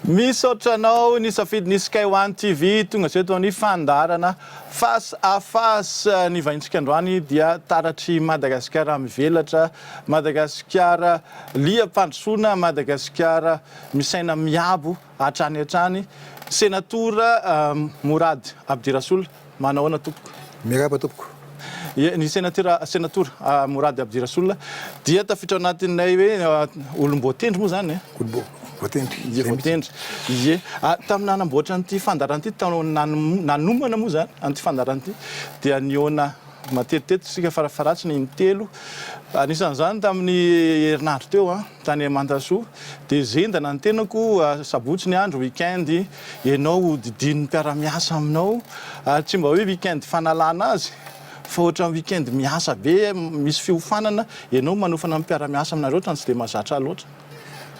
Misaotra anao nisafidy ny Sky One TV tonga eto amin'ny fandaharana Face à Face. Ny vahintsika androany dia taratry Madagasikara mivelatra, Madagasikara liam-pandrosoana, Madagasikara misaina miabo hatrany hatrany. Senatora Mourad Abdirassoul, manahoana tompoko? Miarahaba tompoko. Ie, ny senatera senatora Mourad Abdirassoul dia tafiditra ao anatin'ilay hoe olom-boatendry moa izany e? Olom-boatendry. Ie, voatendry. Ie. Tamin'ny nanamboatra an'ity fandaharana ity, tao nanomana moa izany an'ity fandaharana ity dia nihaona matetitetika isika farafaharatsiny in-telo. Anisan'izany tamin'ny herinandro teo tany Mantasoa dia zendana ny tenako, sabotsy ny andro, week-end, ianao hodidinin'ny mpiara-miasa aminao ary tsy mba hoe week-end fanalana azy fa ohatran'ny week-end miasa be, misy fiofanana, ianao manofana ny mpiara-miasa aminareo ohatran'ny tsy dia mahazatra ahy loatra.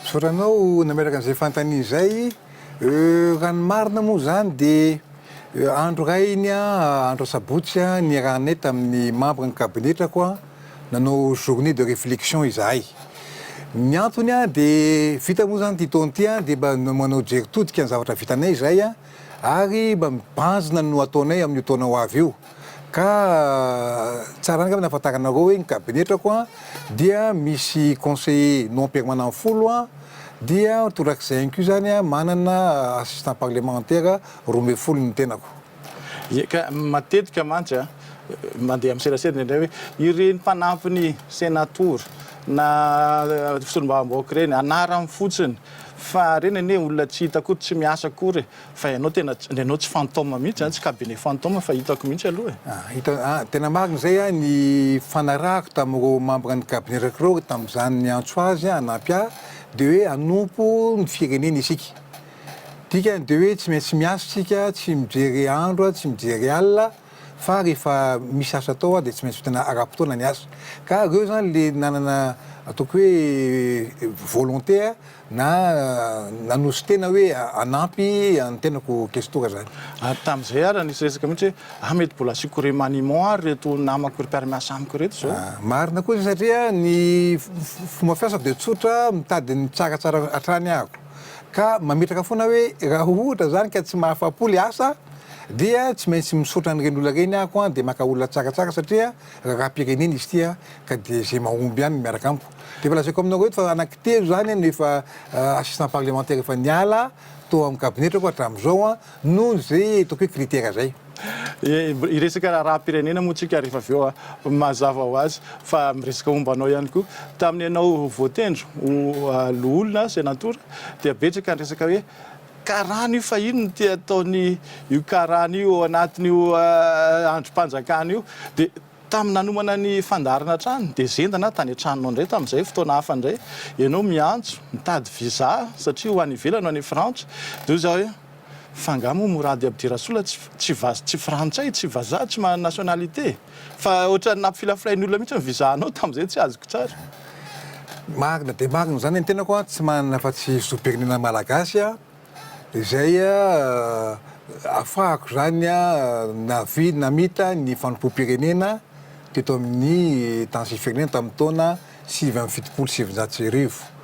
Misaotra anao nametraka an'izay fanontaniana izay. Raha ny marina moa izany dia andro iray iny andro asabotsy niarahanay tamin'ny membre ny kabinetrako nanao journée de réflexion izahay. Ny antony dia vita moa izany ity taona ity dia mba manao jery todika ny zavatra vitanay izahay ary mba mibanjina ny ho ataonay amin'io taona ho avy io. Ka tsara ihany angamba ny ahafantaranareo hoe ny kabinetrako dia misy conseiller non permanent folo dia torak'izay ihany koa izany manana assistant parlementaire 12 ny tenako. Ie, ka matetika mantsy a, mandeha amin'ny serasera indraindray hoe ireny mpanampy ny senatora na solombavambahoaka ireny, anarany fotsiny fa ireny anie olona tsy hita akory, tsy miasa akory e. Fa ianao tena, ianao tsy fantôme mihitsy an, tsy cabinet fantôme fa hitako mihitsy aloha e. Ah, hita, ah, tena marina izay an, ny fanarahako tamin'ireo membre ny cabinet-ko ireo tamin'izany niantso azy hanampy ahy dia hoe hanompo ny firenena isika. Dikany dia hoe tsy maintsy miasa isika, tsy mijery andro, tsy mijery alina fa rehefa misy asa atao dia tsy maintsy vitana ara-potoana ny asa. Ka ireo izany le nanana ataoko hoe volonté Na nanosy-tena hoe hanampy an'ny tenako kestora zany. Ary tamin'izay ary nisy resaka mihitsy hoe ah mety mbola asiako remaniement ary ireto namako mpiara-miasa amiko ireto izao. Marina koa izay satria ny fomba fiasako dia tsotra, mitady ny tsaratsara hatrany ahako. Ka mametraka foana hoe raha ohatra zany ka tsy mahafapo le asa dia tsy maintsy misaotra an'ireny olona ireny ahako an, dia maka olona tsaratsara satria raharaham-pirenena izy ity an, ka dia izay mahomby ihany no miaraka amiko. Dia efa lazaiko aminareo eto fa anankitelo izany no efa assistant parlementaire efa niala tao amin'ny kabinetrako hatramin'izao an, noho izay ataoko hoe critère izay. Hiresaka raharaham-pirenena moa tsika rehefa avy eo an, mazava ho azy fa miresaka momba anao ihany koa. Tamin'ny ianao voatendry ho loholona, senatora, dia betsaka ny resaka hoe karana io fa inona ity ataony io karana io ao anatin'io andrim-panjakana io. Dia tamin'ny nanomana ny fandaharana hatrany dia zendana aho tany an-tranonao indray tamin'izay fotoana hafa indray ianao miantso mitady visa satria ho any ivelany ho any Frantsa. Dia hoy izaho hoe fa angaha moa Mourad Abdirassoul tsy tsy tsy frantsay, tsy vazaha, tsy manana nationalité e! Fa ohatran'ny nampifilafilain'ny olona mihitsy ny visa-nao tamin'izay tsy azoko tsara. Marina dia marina izany, ny tenako tsy manana afa-tsy zom-pirenena malagasy izay ahafahako izany navi- namita ny fanompoam-pirenena teto amin'ny tany sy firenena tamin'ny taona 1979.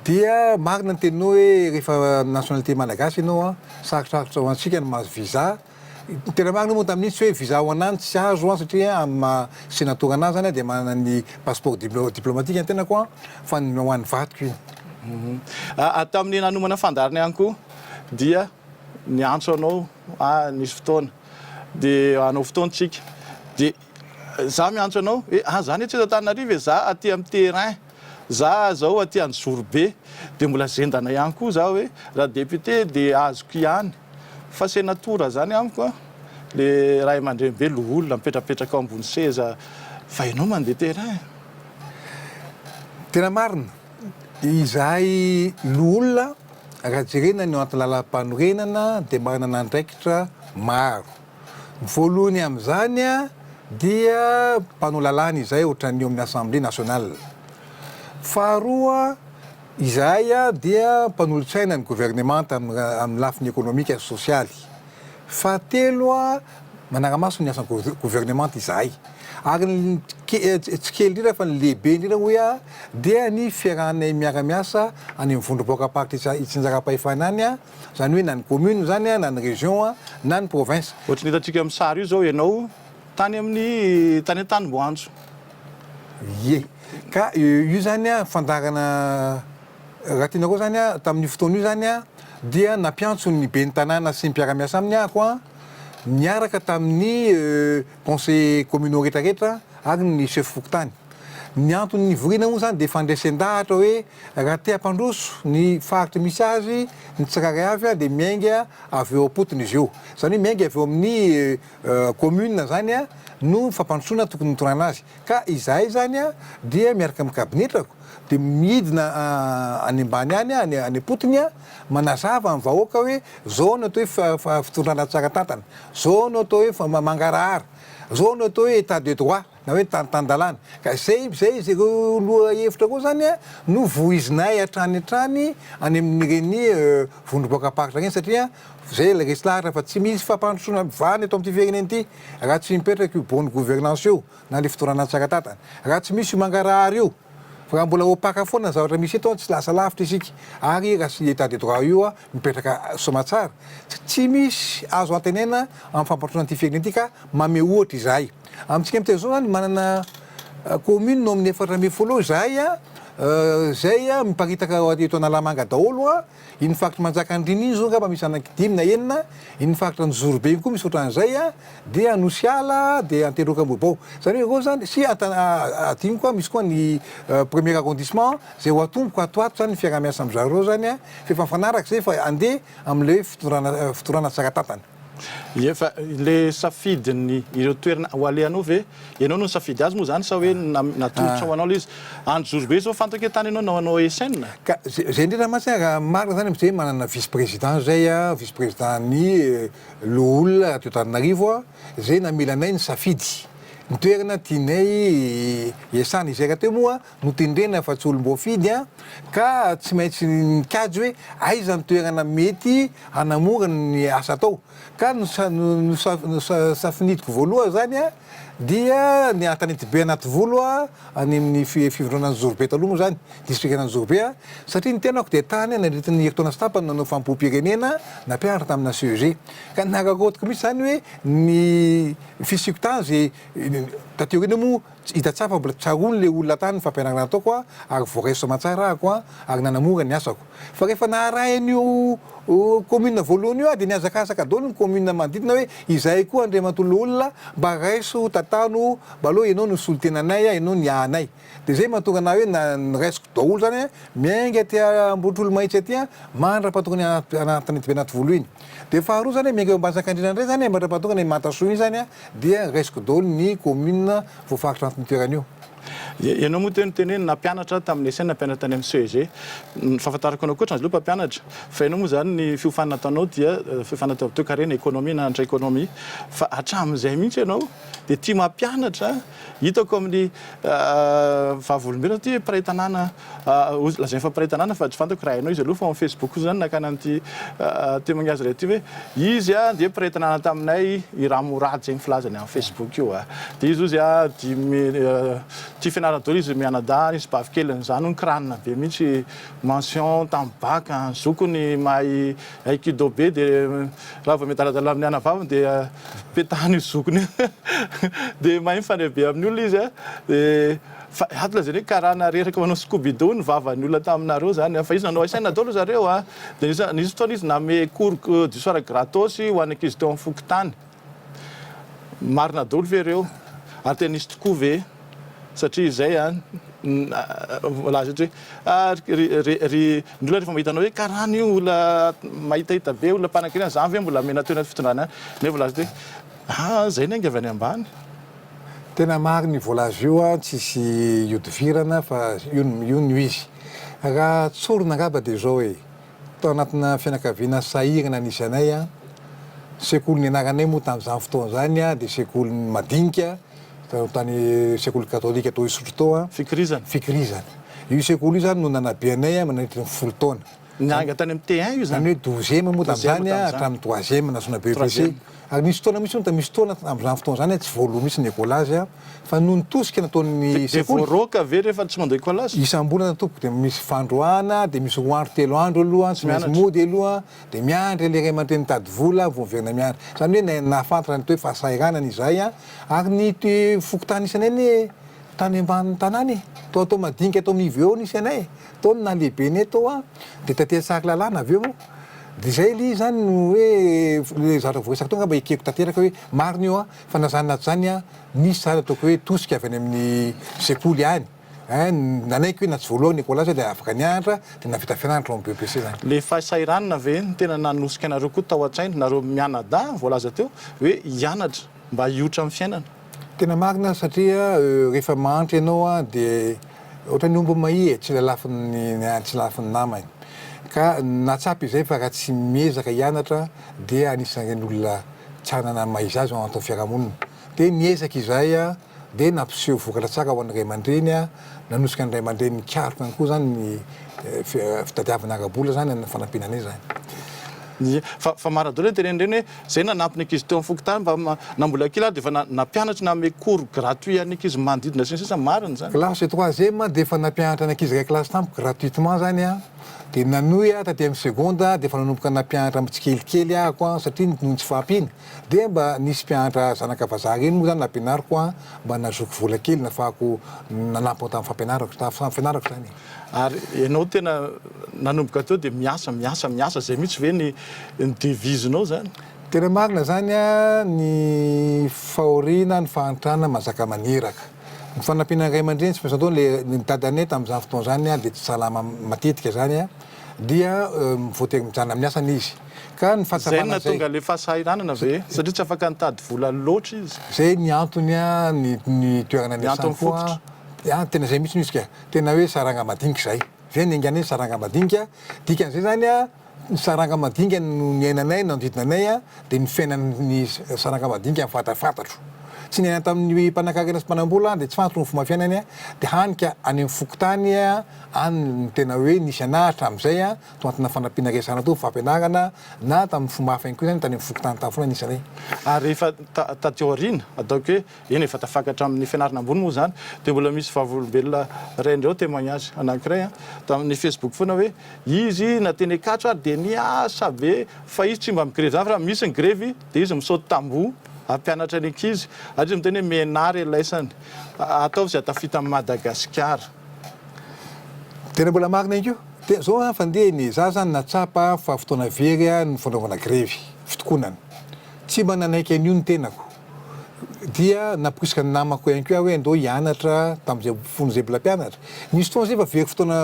Dia marina ny teninao hoe rehefa nationalité malagasy ianao, sarotrarotra ho antsika ny mahazo visa. Ny tena marina moa tamin'iny tsy hoe visa ho anah no tsy azo an satria amin'ny maha senatora anah zany dia manana ny passeport diplomatique ny tenako an fa ny ho an'ny vadiko iny. Tamin'ny nanomana fandaharana ihany koa dia niantso anao aho nisy fotoana dia hanao fotoana tsika dia za miantso anao hoe ah za anie tsy eto Antananarivo e za aty amin'ny terrain za zao aty Anjozorobe dia mbola zendana ihany koa za hoe raha député dia azoko ihany Fa senatora zany amiko a, le ray aman-dreny be loholona mipetrapetraka ao ambony seza fa ianao mandeha terrain. Tena marina, izahay loholona raha jerena ny ao anatin'ny lalam-panorenana dia manana andraikitra maro. Ny voalohany amin'izany dia mpanao lalàna izahay ohatran'ny eo amin'ny Assemblée nationale. Faharoa Izahay dia mpanolotsaina ny governemanta amin'ny lafiny ekonomika sy sosialy. Fahatelo, Manara-maso ny asan'ny governemanta izahay. Ary ny tsy kely indrindra fa ny lehibe indrindra hoy aho dia ny fiarahanay miara-miasa any amin'ny vondrom-bahoakam-paritra itsinjaram-pahefana any, izany hoe na ny commune izany na ny région na ny province. Ohatry ny hitantsika amin'ny sary io izao ianao tany amin'ny tany Antanimboanjo. Ie. Ka io izany fandaharana raha tianareo izany tamin'io fotoana io izany dia nampiantso ny ben'ny tanàna sy ny mpiara-miasa aminy ahako an, niaraka tamin'ny conseillers communaux rehetra rehetra ary ny chef fokontany. Ny antony nivoriana moa izany dia fandresen-dahatra hoe raha te hampandroso ny faritra misy azy ny tsirairay avy dia miainga avy eo am-potony izy io. Izany hoe miainga avy eo amin'ny commune izany no fampandrosoana tokony hitondrana azy. Ka izahay izany dia miaraka amin'ny kabinetrako dia midina any ambany any, any am-potony manazava amin'ny vahoaka hoe zao no atao hoe fitondrana tsara tantana, zao no atao hoe mangarahara, zao no atao hoe état de droit na hoe tany tan-dalàna. Ka izay izay ireo lohahevitra ireo izany no voizinay hatrany hatrany any amin'ireny vondrom-bahoakam-paritra ireny satria izay ilay resy lahatra fa tsy misy fampandrosoana mivahana eto amin'ity firenena ity raha tsy mipetraka io bonne gouvernance io na ilay fitondrana tsara tantana, raha tsy misy io mangarahara io. Fa raha mbola opaque foana ny zavatra misy eto tsy lasa lavitra isika ary raha tsy état de droit io mipetraka soamatsara tsy misy azo antenaina amin'ny fampandrosoana ity firenena ity ka manome ohatra izahay. Amintsika miteny izao izany manana commune eo amin'ny 14 eo izahay izay miparitaka eto Analamanga daholo, iny faritra Manjakandriana iny izao angamba misy anaky dimy na enina, iny faritra Anjozorobe iny koa misy ohatran'izay. Dia Anosiala, dia Antehiroka Ambohibao. Izany hoe ireo izany, sy adino koa misy koa ny premier arrondissement, izay ho atomboko ato ho ato izany ny fiaraha-miasa amin-dry zareo izany an, fa efa mifanaraka izay fa handeha amin'ilay hoe fitondrana fitondrana tsara tantana. Ie, fa ilay safidin'ny ireo toerana ho alehanao ve, ianao no nisafidy azy moa izany sa hoe natolotra ho anao ilay izy? Anjozorobe izao fantako hoe tany ianao nanao ESN. Ka izay indrindra mantsy an, raha marina izany amin'izay manana vice président izay an, vice président ny Loholona ato Antananarivo izay namela anay nisafidy ny toerana tianay hiasana. Izay rahateo moa notendrena fa tsy olom-boafidy ka tsy maintsy nikajy hoe aiza ny toerana mety hanamora ny asa atao. Ka nosafinidiko voalohany izany dia ny Antanetibe Anativolo any amin'ny fivondronana Anjozorobe taloha moa izany, distrikan'Anjozorobe, satria ny tenako dia tany nandritra ny herintaona sy tapany nanao fanompoam-pirenena nampianatra tamina CEG. Ka nararaotiko mihitsy izany hoe ny fisiako tany izay taty aoriana moa hita tsara fa mbola tsaroan'ilay olona tany ny fampianarana nataoko ary voaray soamantsara ahako ary nanamora ny asako. Fa rehefa naharay an'io commune voalohany io aho dia nihazakazaka daholo ny commune manodidina hoe izahay koa Andriamatoa Loholona mba raiso tantano mba aleo ianao no solontenanay ianao ny ahanay. Dia izay mahatonga anah hoe noraisiko daholo izany an, miainga aty Ambohitrolomahitsy aty an, mandra-pahatonga ny Antanetibe Anativolo iny. Dia faharoa izany an, miainga eo Ambanisakandriana indray izany an, mandra-pahatonga ny Mantasoa iny izany an, dia raisiko daholo ny commune voafaritra anatin'io toerana io. Ianao moa teo niteny hoe nampianatra tamin'ny ESN, nampianatra tany amin'ny CEG. Ny fahafantarako anao koa ohatran'izy aloha mpampianatra. Fa ianao moa izany ny fiofanana ataonao dia fiofanana teo amin'ny toekarena, économie, nananatra économie. Fa hatramin'izay mihitsy ianao dia tia mampianatra. Hitako amin'ny vavolombelona ity hoe mpiray tanàna, lazainy fa mpiray tanàna fa tsy fantako raha hainao izy aloha fa ao amin'ny Facebook kosa izany nakana an'ity témoignage iray ity hoe izy dia mpiray tanàna taminay i Ramorady izay ny filazany amin'ny Facebook io. Dia izy hozy dimy tia fianarana daholo izy mianadahy, nisy bavy keliny izany hono kiranina be mihitsy mention tamin'ny bac, ny zokiny mahay aikido be dia raha vao miadaladala amin'ny anabaviny dia Petahany io zokiny io dia mahay mifandray be amin'ny olona izy a, dia fa ato lazainy hoe karaha reraka manao scoubidou ny vavan'ny olona taminareo zany a, fa izy nanao SN daholo zareo a, dia nisy nisy fotoana izy nanome cours du soir gratos ho an'ny ankizy teo amin'ny fokontany, marina daholo ve ireo? Ary tena nisy tokoa ve? Satria izay an, voalaza eto hoe ah ry ry ry ny olona rehefa mahita anao hoe karana io olona mahitahita be, olona mpanankarena, zany ve mbola omena toerana fitondrana any, nefa voalaza eto hoe ah zay ny ainga avy any ambany. Tena marina io voalaza io an, tsisy ihodivirana fa io io no izy. Raha tsorina angamba dia izao e, Tao anatina fianakaviana sahirana nisy anay an, sekoly nianaranay moa tamin'izany fotoana izany an dia sekolin'ny madinika, tany sekoly katolika tao Isotry tao an. Fikirizana. Fikirizana. Io sekoly io izany no nanabe anay an nandritry ny folo taona. Niainga tany amin'ny T1 io izany? Izany hoe douzième moa tamin'izany hatramin'ny troisième nahazoana BEPC. Ary nisy fotoana mihitsy hono, misy fotoana amin'izany fotoana izany tsy voaloa mihitsy ny écolage fa noho ny tosika nataon'ny sekoly. Dia voaroaka ve rehefa tsy mandoa écolage? Isam-bolana tompoko dia misy fandroahana, dia misy roa andro telo andro aloha, tsy maintsy mody aloha, dia miandry ilay ray aman-dreny mitady vola vao miverina miandry. Izany hoe nahafantatra ny atao hoe fahasahiranana izahay ary ny fokontany isanay anie tany ambanin'ny tanàna e! Tao atao madinika tao amin'ny IVO nisy anay e! Tao no nahalehibe anay tao an, dia taty Tsaralalàna avy eo moa. Dia izay ilay izy izany no hoe ilay zavatra voaresaka teo angamba ekeko tanteraka hoe marina io an, fa na izany na tsy izany an, nisy izany ataoko hoe tosika avy any amin'ny sekoly any ein, nanaiky hoe na tsy voalohany ny écolage dia afaka nianatra dia nahavita fianarana tao amin'ny BEPC izany. Ilay fahasahiranana ve no tena nanosika anareo koa tao an-tsaina, nareo mianadahy voalaza teo, hoe hianatra mba hiotra amin'ny fiainana? Tena marina satria rehefa mahantra ianao dia ohatran'ny omby mahia e, tsy lalafin'ny tsy lalafin'ny namany. Ka nahatsapa izay fa raha tsy miezaka hianatra dia anisan'ireny olona tsy hanana ny maha izy azy ao anatin'ny fiarahamonina. Dia niezaka izahay dia nampiseho vokatra tsara ho an'ny ray aman-dreny, nanosika ny ray aman-dreny nikaroka ihany koa izany ny fitadiavana ara-bola izany fanampiana anay izany. Ie, fa fa marina daholo ny tenen'ireny hoe zay nanampy ny ankizy teo amin'ny fokontany mba na mbola kely ary dia efa nampianatra nanome cours gratuit an'ny ankizy manodidina sy ny sisa, marina izany. Classe de troisième dia efa nampianatra ny ankizy iray classe tamiko gratuitement zany aho, dia nanohy aho taty amin'ny seconde dia efa nanomboka nampianatra tsikelikely ahako an, satria noho ny tsy fahampiana dia mba nisy mpianatra zanaka vazaha ireny moa zany nampianariko an, mba nahazoako vola kely nafahako nanampy tamin'ny fampianarako, tamin'ny fianarako zany e. Ary ianao tena nanomboka teo dia miasa, miasa, miasa, zay mihitsy ve ny ny devise-nao zany? Tena marina zany a, ny fahoriana, ny fahantrana mazaka maniraka. Ny fanampiana ny ray aman-dreny tsy maintsy atao, le ny dadanay tamin'izany fotoana izany a dia tsy salama matetika zany a, dia voatery mijanona amin'ny asany izy. Ka ny Zay no fahatsapana izay. nahatonga le fahasahiranana ve? Satria tsy afaka nitady vola loatra izy. Zay ny antony a, ny ny toerana Ny antony niasany koa fototra. a, tena zay mihitsy no izy ka. Tena hoe saranga madinika izay. Izay ny ainganay saranga madinika. Dikan'izay izany an, ny saranga madinika no niainanay, nanodidina anay an, dia ny fiainan'ny saranga madinika no fantafantatro. Tsy niaina tamin'ny mpanankarena sy mpanambola aho dia tsy fantatro ny fomba fiainany an, dia hany ka any amin'ny fokontany any no tena hoe nisy anah hatramin'izay an, tao anatina fanampiana resahana tao, fampianarana na tamin'ny fomba hafa ihany koa izany tany amin'ny fokontany tany foana nisy anay. Ary rehefa taty aoriana, ataoko hoe Eny, efa tafakatra amin'ny fianarana ambony moa izany, dia mbola misy vavolombelona iray indray ao, témoignage anankiray tamin'ny Facebook foana hoe izy na teny Ankatso ary dia niasa be fa izy tsy mba migrevy izany fa raha misy ny grevy dia izy misaoty tamboho hampianatra ny ankizy ary izy miteny hoe mianara ilaisany, ataovy izay hahatafita an'i Madagasikara. Tena mbola marina ihany koa. Tena zao an fandehany e, za zany nahatsapa fa fotoana very ny fanaovana grevy, fitokonana. Tsy mba nanaiky an'io ny tenako. Dia namporisika ny namako ihany koa aho hoe andao hianatra tamin'izay fony izay mbola mpianatra. Nisy fotoana izay efa very fotoana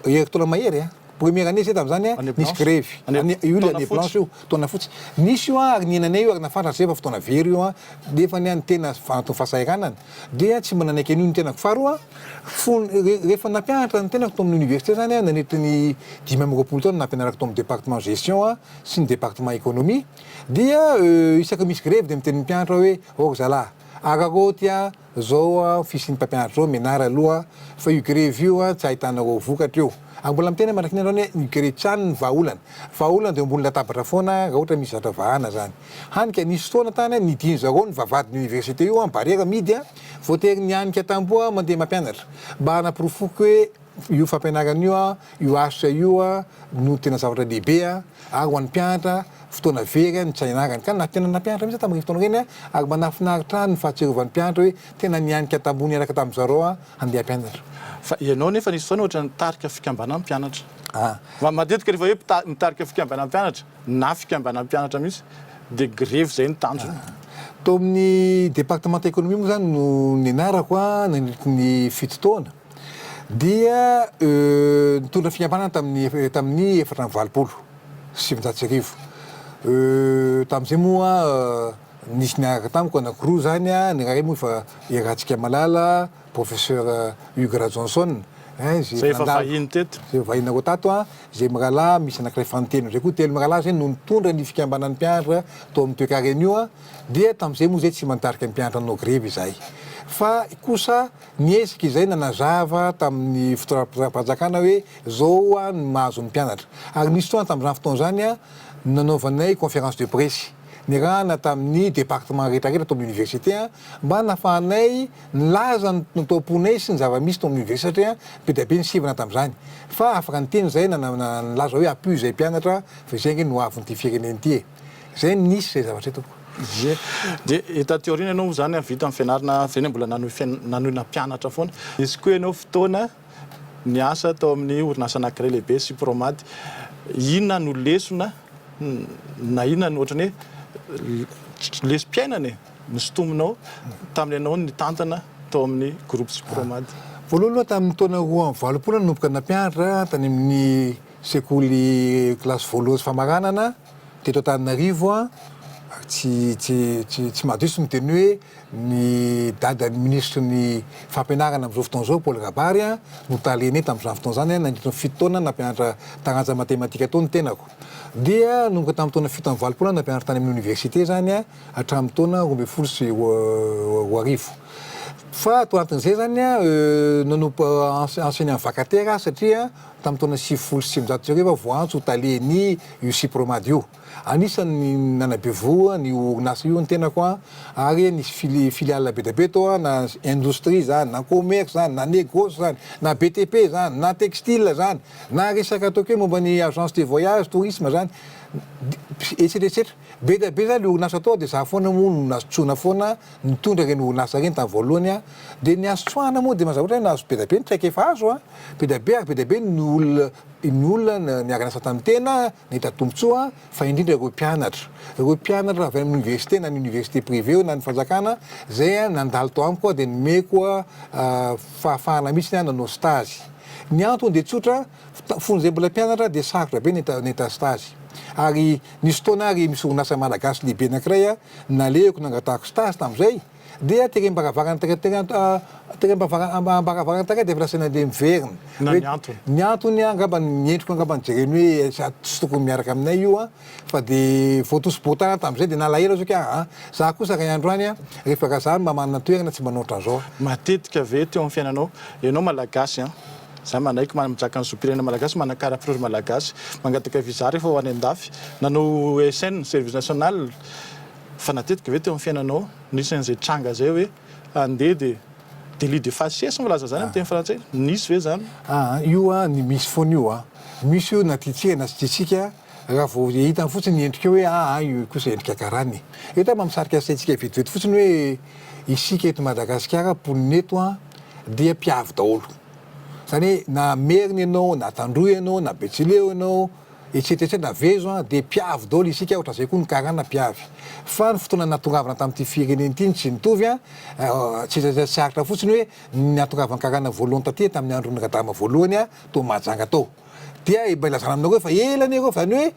herintaona mahery an. Première année izay tamin'izany an, nisy grevy. Année, io ilay année blanche io, taona fotsy. Nisy io an, ary niainanay io ary nahafantatra izay fa fotoana very io an, nefa ny an ny tena anatin'ny fahasahiranana. Dia tsy mba nanaiky an'io ny tenako. Faharoa, fony rehefa nampianatra ny tenako tao amin'ny université izany an, nandritra ny 25 taona nampianarako tao amin'ny département gestion an, sy ny département économie, Dia isaky ny misy grevy dia miteny ny mpianatra hoe oh ry zalahy, araraoty a zao a fisian'ny mpampianatra zao mianara aloha fa io grevy io a tsy ahitanareo vokatra io. Ary mbola miteny aho mandrak'iny androany hoe ny grevy tsy any ny vahaolana. Vahaolana dia eo ambony latabatra foana raha ohatra misy zavatra vahana zany. Hany ka nisy fotoana tany a nidin zareo ny vavahadin'ny université io a, barrière mihidy a, voatery nianika tamboho aho mandeha mampianatra mba hanaporofoko hoe Io fampianarana io an, io asa io an, no tena zavatra lehibe an, ary ho an'ny mpianatra, fotoana very an ny tsy hianarany. Ka na tena nampianatra mihitsy aho tamin'ireny fotoana ireny an, ary mba nahafinaritra ahy ny fahatsiarovan'ny mpianatra hoe tena nianika tamboho niaraka tamin-dry zareo aho handeha hampianatra. Fa ianao nefa nisy fotoana ohatra nitarika fikambanan'ny mpianatra. Matetika rehefa hoe mitarika fikambanan'ny mpianatra na fikambanan'ny mpianatra mihitsy dia grevy izay no tanjona. Tao amin'ny département économie moa izany no nianarako an, nandritry ny fito taona. dia nitondra fikambanana tamin'ny tamin'ny 1984. Tamin'izay moa nisy niaraka tamiko anankiroa izany, ny iray moa efa iarahantsika malala, Professeur Hugues Rajohnson, izay efa vahiny teto. Izay efa vahinareo tato, izay mirahalahy, misy anankiray fahatelo izay koa, telo mirahalahy izay no nitondra ny fikambanan'ny mpianatra tao amin'ny toekarena io. Dia tamin'izay moa izay tsy mba nitarika ny mpianatra hanao grevy izahay. Fa kosa niezaka izay nanazava tamin'ny fitondram-panjakana hoe zao ny mahazo ny mpianatra. Ary nisy fotoana tamin'izany fotoana izany nanaovanay conférence de presse niarahana tamin'ny département rehetra rehetra tao amin'ny université mba nahafahanay nilaza ny tao am-ponay sy ny zava-misy tao amin'ny université satria be dia be ny sivana tamin'izany. Fa afaka niteny izahay nilaza hoe ampio izay mpianatra fa izay ange no hoavin'ity firenena ity e. Izay no nisy izay zavatra izay tompoko. Ie. Dia taty aoriana ianao moa izany vita ny fianarana, avy eo mbola nanohy nanohy nampianatra foana. Nisy koa ianao fotoana niasa tao amin'ny orinasa anankiray lehibe, Sipromad. Inona no lesona na inona no ohatran'ny hoe lesom-piainana e? Nosintominao tamin'ny ianao nitantana tao amin'ny Groupe Sipromad. Voalohany aloha tamin'ny taona 82 aho nanomboka nampianatra tany amin'ny sekoly kilasy voalohany sy famaranana teto Antananarivo ary tsy tsy tsy tsy mahadiso ny miteny hoe ny dadan'ny minisitry ny fampianarana amin'izao fotoana izao Paul Rabary no talenay tamin'izany fotoana izany nandritra ny fito taona nampianatra taranja matematika tao ny tenako. Dia nanomboka tamin'ny taona 87 aho nampianatra tany amin'ny oniversite izany hatramin'ny taona 2012. Fa tao anatin'izay izany nanompo enseignant vacataire aho satria tamin'ny taona 1990 aho voaantso ho talen'ny io Sipromad io. Anisan'ny nanabe voa an'io orinasa io ny tenako ary nisy fili- filiale be dia be tao na indostria izany, na commerce izany, na négoce izany, na BTP izany, na textile izany, na resaka ataoko hoe momba ny agence de voyage, tourisme izany, etsetra etsetra. Be dia be zany le orinasa tao dia za foana moa no nantsoina foana nitondra ireny orinasa ireny tamin'ny voalohany a, dia ny azo tsoahana moa dia mazava loatra hoe nahazo be dia be ny traikefa azo a, be dia be ary be dia be ny olona ny olona niara-niasa tamin'ny tena nahita tombotsoa fa indrindra ireo mpianatra, ireo mpianatra avy any amin'ny université na ny université privé io na ny fanjakana zay nandalo tao amiko dia nomeko fahafahana mihitsy nanao stage, ny antony dia tsotra Fony izay mbola mpianatra dia sarotra be ny nahita stage. Ary nisy fotoana ary misy orinasa malagasy lehibe anankiray nalehako nangatahako stage tamin'izay dia tery am-baravarana tery tery am-baravarana tery dia efa lasa nandeha miverina. Inona ny antony? Ny antony angamba ny endriko angamba nojereny hoe tsy tokony miaraka aminay io an, fa dia voatosi-bohon-tanana tamin'izay dia nalahelo aho saika an, za kosa ray andro any an, rehefa raha za mba manana toerana tsy mba hanao ohatran'izao. Matetika ve teo amin'ny fiainanao, ianao malagasy an, Za manaiky manjaka ny zom-pirenena malagasy, manan-karapirory malagasy, mangataka visa rehefa ho any an-dafy, nanao SN, service national, fa natetika ve teo amin'ny fiainanao nisy an'izay tranga izay hoe handeha dia délit de faciès milaza izany amin'ny teny frantsay, nisy ve izany? Aa io an, ny misy foana io an, misy io na tiantsika na tsy tiantsika, raha vao hitany fotsiny ny endrika eo hoe aa io kosa endrika karana e. Eto aho mba misarika saintsika vetivety fotsiny hoe isika eto Madagasikara mponina eto an dia mpiavy daholo. Izany hoe na merina ianao, na tandroy ianao, na betsileo ianao, etc etc na vezo an, dia mpiavy daholo isika, ohatran'izay koa ny karana mpiavy. Fa ny fotoana nahatongavana tamin'ity firenena ity no tsy nitovy an, tsy tsy aritra fotsiny hoe ny nahatongavan'ny karana voalohany taty tamin'ny andron'i Radama voalohany an, tao Mahajanga tao. Dia mba ilazana aminareo fa ela anie ireo fa zany hoe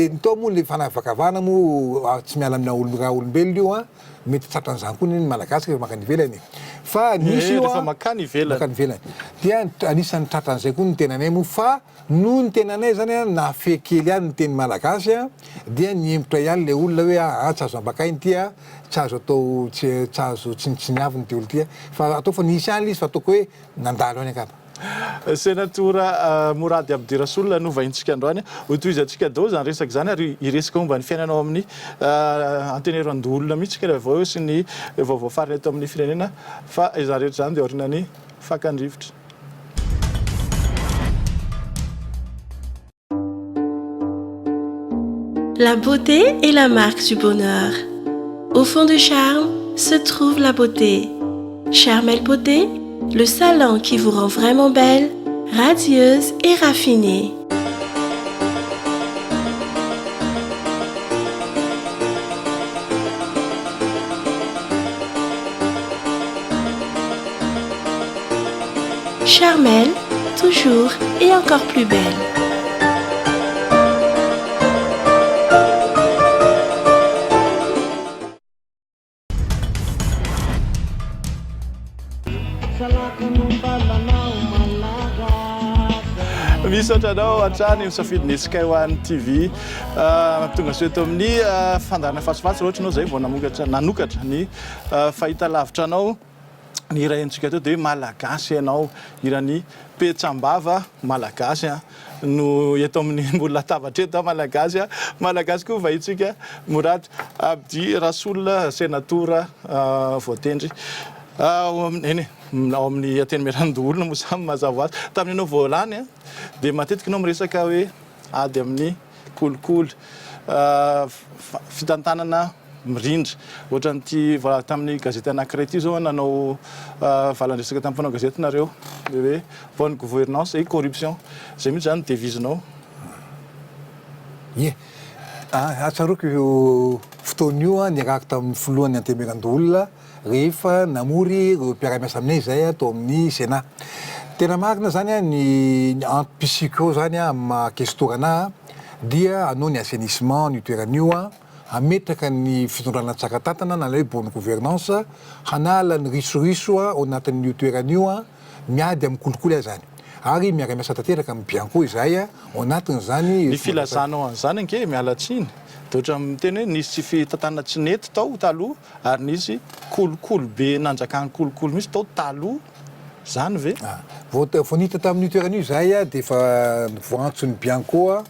ny tao moa le fanavakavahana moa tsy miala amina olom raha olombelona io an, mety tratran'izany koa anie ny malagasy rehefa mankany ivelany e, fa nisy io rehefa mankany ivelany, mankany ivelany dia anisan'ny tratran'izay koa ny tenanay moa fa noho ny tenanay zany an nahafehy kely ihany ny teny malagasy an dia nihemotra ihany le olona hoe aa tsy azo ambakaina ity an, tsy azo atao tsy tsy azo tsinontsiniavina ity olona ity an, fa ataoko fa nisy ihany le izy fa ataoko hoe nandalo ihany angamba. Senatora Mourad Abdirassoul no vahintsika androany. Hotohizantsika daholo izany resaka izany ary hiresaka momba ny fiainana ao amin'ny Antenimierandoholona mihitsy isika rehefa avy eo sy ny vaovao farany eto amin'ny firenena fa izany rehetra izany dia aorian'ny fakan-drivotra. La beauté est la marque du bonheur. Au fond du charme se trouve la beauté. Charmel Beauté, le salon qui vous rend vraiment belle, radieuse et raffinée. Charmel, toujours et encore plus belle. Misaotra anao hatrany misafidy ny Sky One TV. Ah, tonga soa eto amin'ny ah, fandaharana Fantsofatso raha ohatra ianao izay vao namokatra nanokatra ny ah, fahitalavitra anao. Ny hira henontsika teo dia hoe Malagasy ianao, hiran'i Petsambava, Malagasy an, no eto amin'ny ambony latabatra eto an, Malagasy an, Malagasy koa vahintsika, Mourad Abdi Rasoul, senatora voatendry ao amin'ny, eny e, ao amin'ny Antenimierandoholona moa izany mazava ho azy. Tamin'ny ianao vao lany an, dia matetika ianao miresaka hoe ady amin'ny kolikoly, fitantanana mirindra. Ohatran'ity tamin'ny gazety anankiray ity izao nanao valan-dresaka tamin'ny mpanao gazety nareo, ilay hoe bonne gouvernance et corruption. Izay mihitsy izany ny devise-nao. Ie. Tsaroako io fotoana io niarahako tamin'ny filohan'ny Antenimierandoholona rehefa namory ireo mpiara-miasa aminay izahay tao amin'ny Sénat. Tena marina izany ny antom-pisiako eo izany amin'ny maha kestora anah dia hanao ny assainissement an'io toerana io, hametraka ny fitondrana tsara tantana na ilay hoe bonne gouvernance, hanala ny risoriso ao anatin'io toerana io, miady amin'ny kolikoly aho izany. Ary miara-miasa tanteraka amin'ny Bianco izahay ao anatin'izany. Ny filazanao an'izany ange, miala tsiny, dia ohatran'ny miteny hoe nisy tsy fitantanana tsy nety tao taloha Ary nisy kolikoly be nanjakan'ny kolikoly mihitsy tao taloha zany ve? Vao vao niditra tamin'io toerana io izahay dia efa voantson'ny Bianco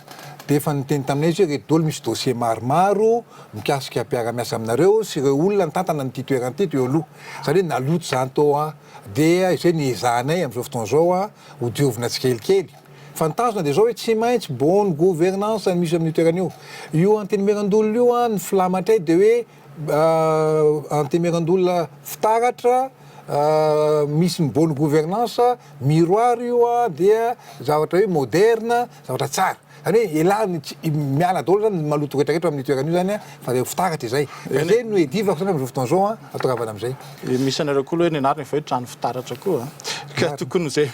dia efa niteny taminay izy hoe ireto daholo misy dossier maromaro mikasika mpiara-miasa aminareo sy ireo olona nitantana an'ity toerana ity teo aloha. Izany hoe naloto izany tao dia izay no ezahanay amin'izao fotoana izao ho diovina tsikelikely. Fa ny tanjona dia izao hoe tsy maintsy bonne gouvernance no misy amin'io toerana io. Io Antenimierandoholona io ny filamatray dia hoe Antenimierandoholona fitaratra, misy ny bonne gouvernance, miroir io dia zavatra hoe moderne, zavatra tsara. Zany hoe elany tsy miala daholo zany ny maloto rehetra rehetra amin'io toerana io zany fa rehefa fitaratra izay. Ka zay no iadivako zany amin'izao fotoana izao hatongavana amin'izay. Misy anareo koa aloha hoe nianarana efa hoe trano fitaratra koa ka tokony izay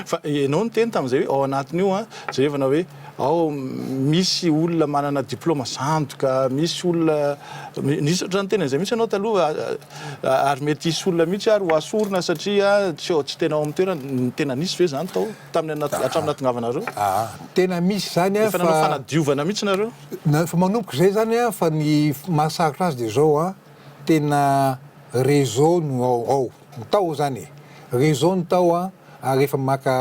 fa ianao niteny tamin'izay hoe ao anatin'io jerevana hoe Ao misy olona manana diploma sandoka, misy olona, nisy ohatran'ny niteny an'izay mihitsy ianao taloha, ary mety hisy olona mihitsy ary ho asorina satria tsy ao, tsy tena ao amin'ny toerana, tena nisy ve izany tao tamin'ny hatramin'ny nahatongavanareo? Aa, tena misy izany an, fa. Efa nanao fanadiovana mihitsy nareo? Efa manomboka izay izany an, fa ny mahasarotra azy dia izao an, tena réseau no ao ao, ny tao izany e, réseau no tao an, ary rehefa maka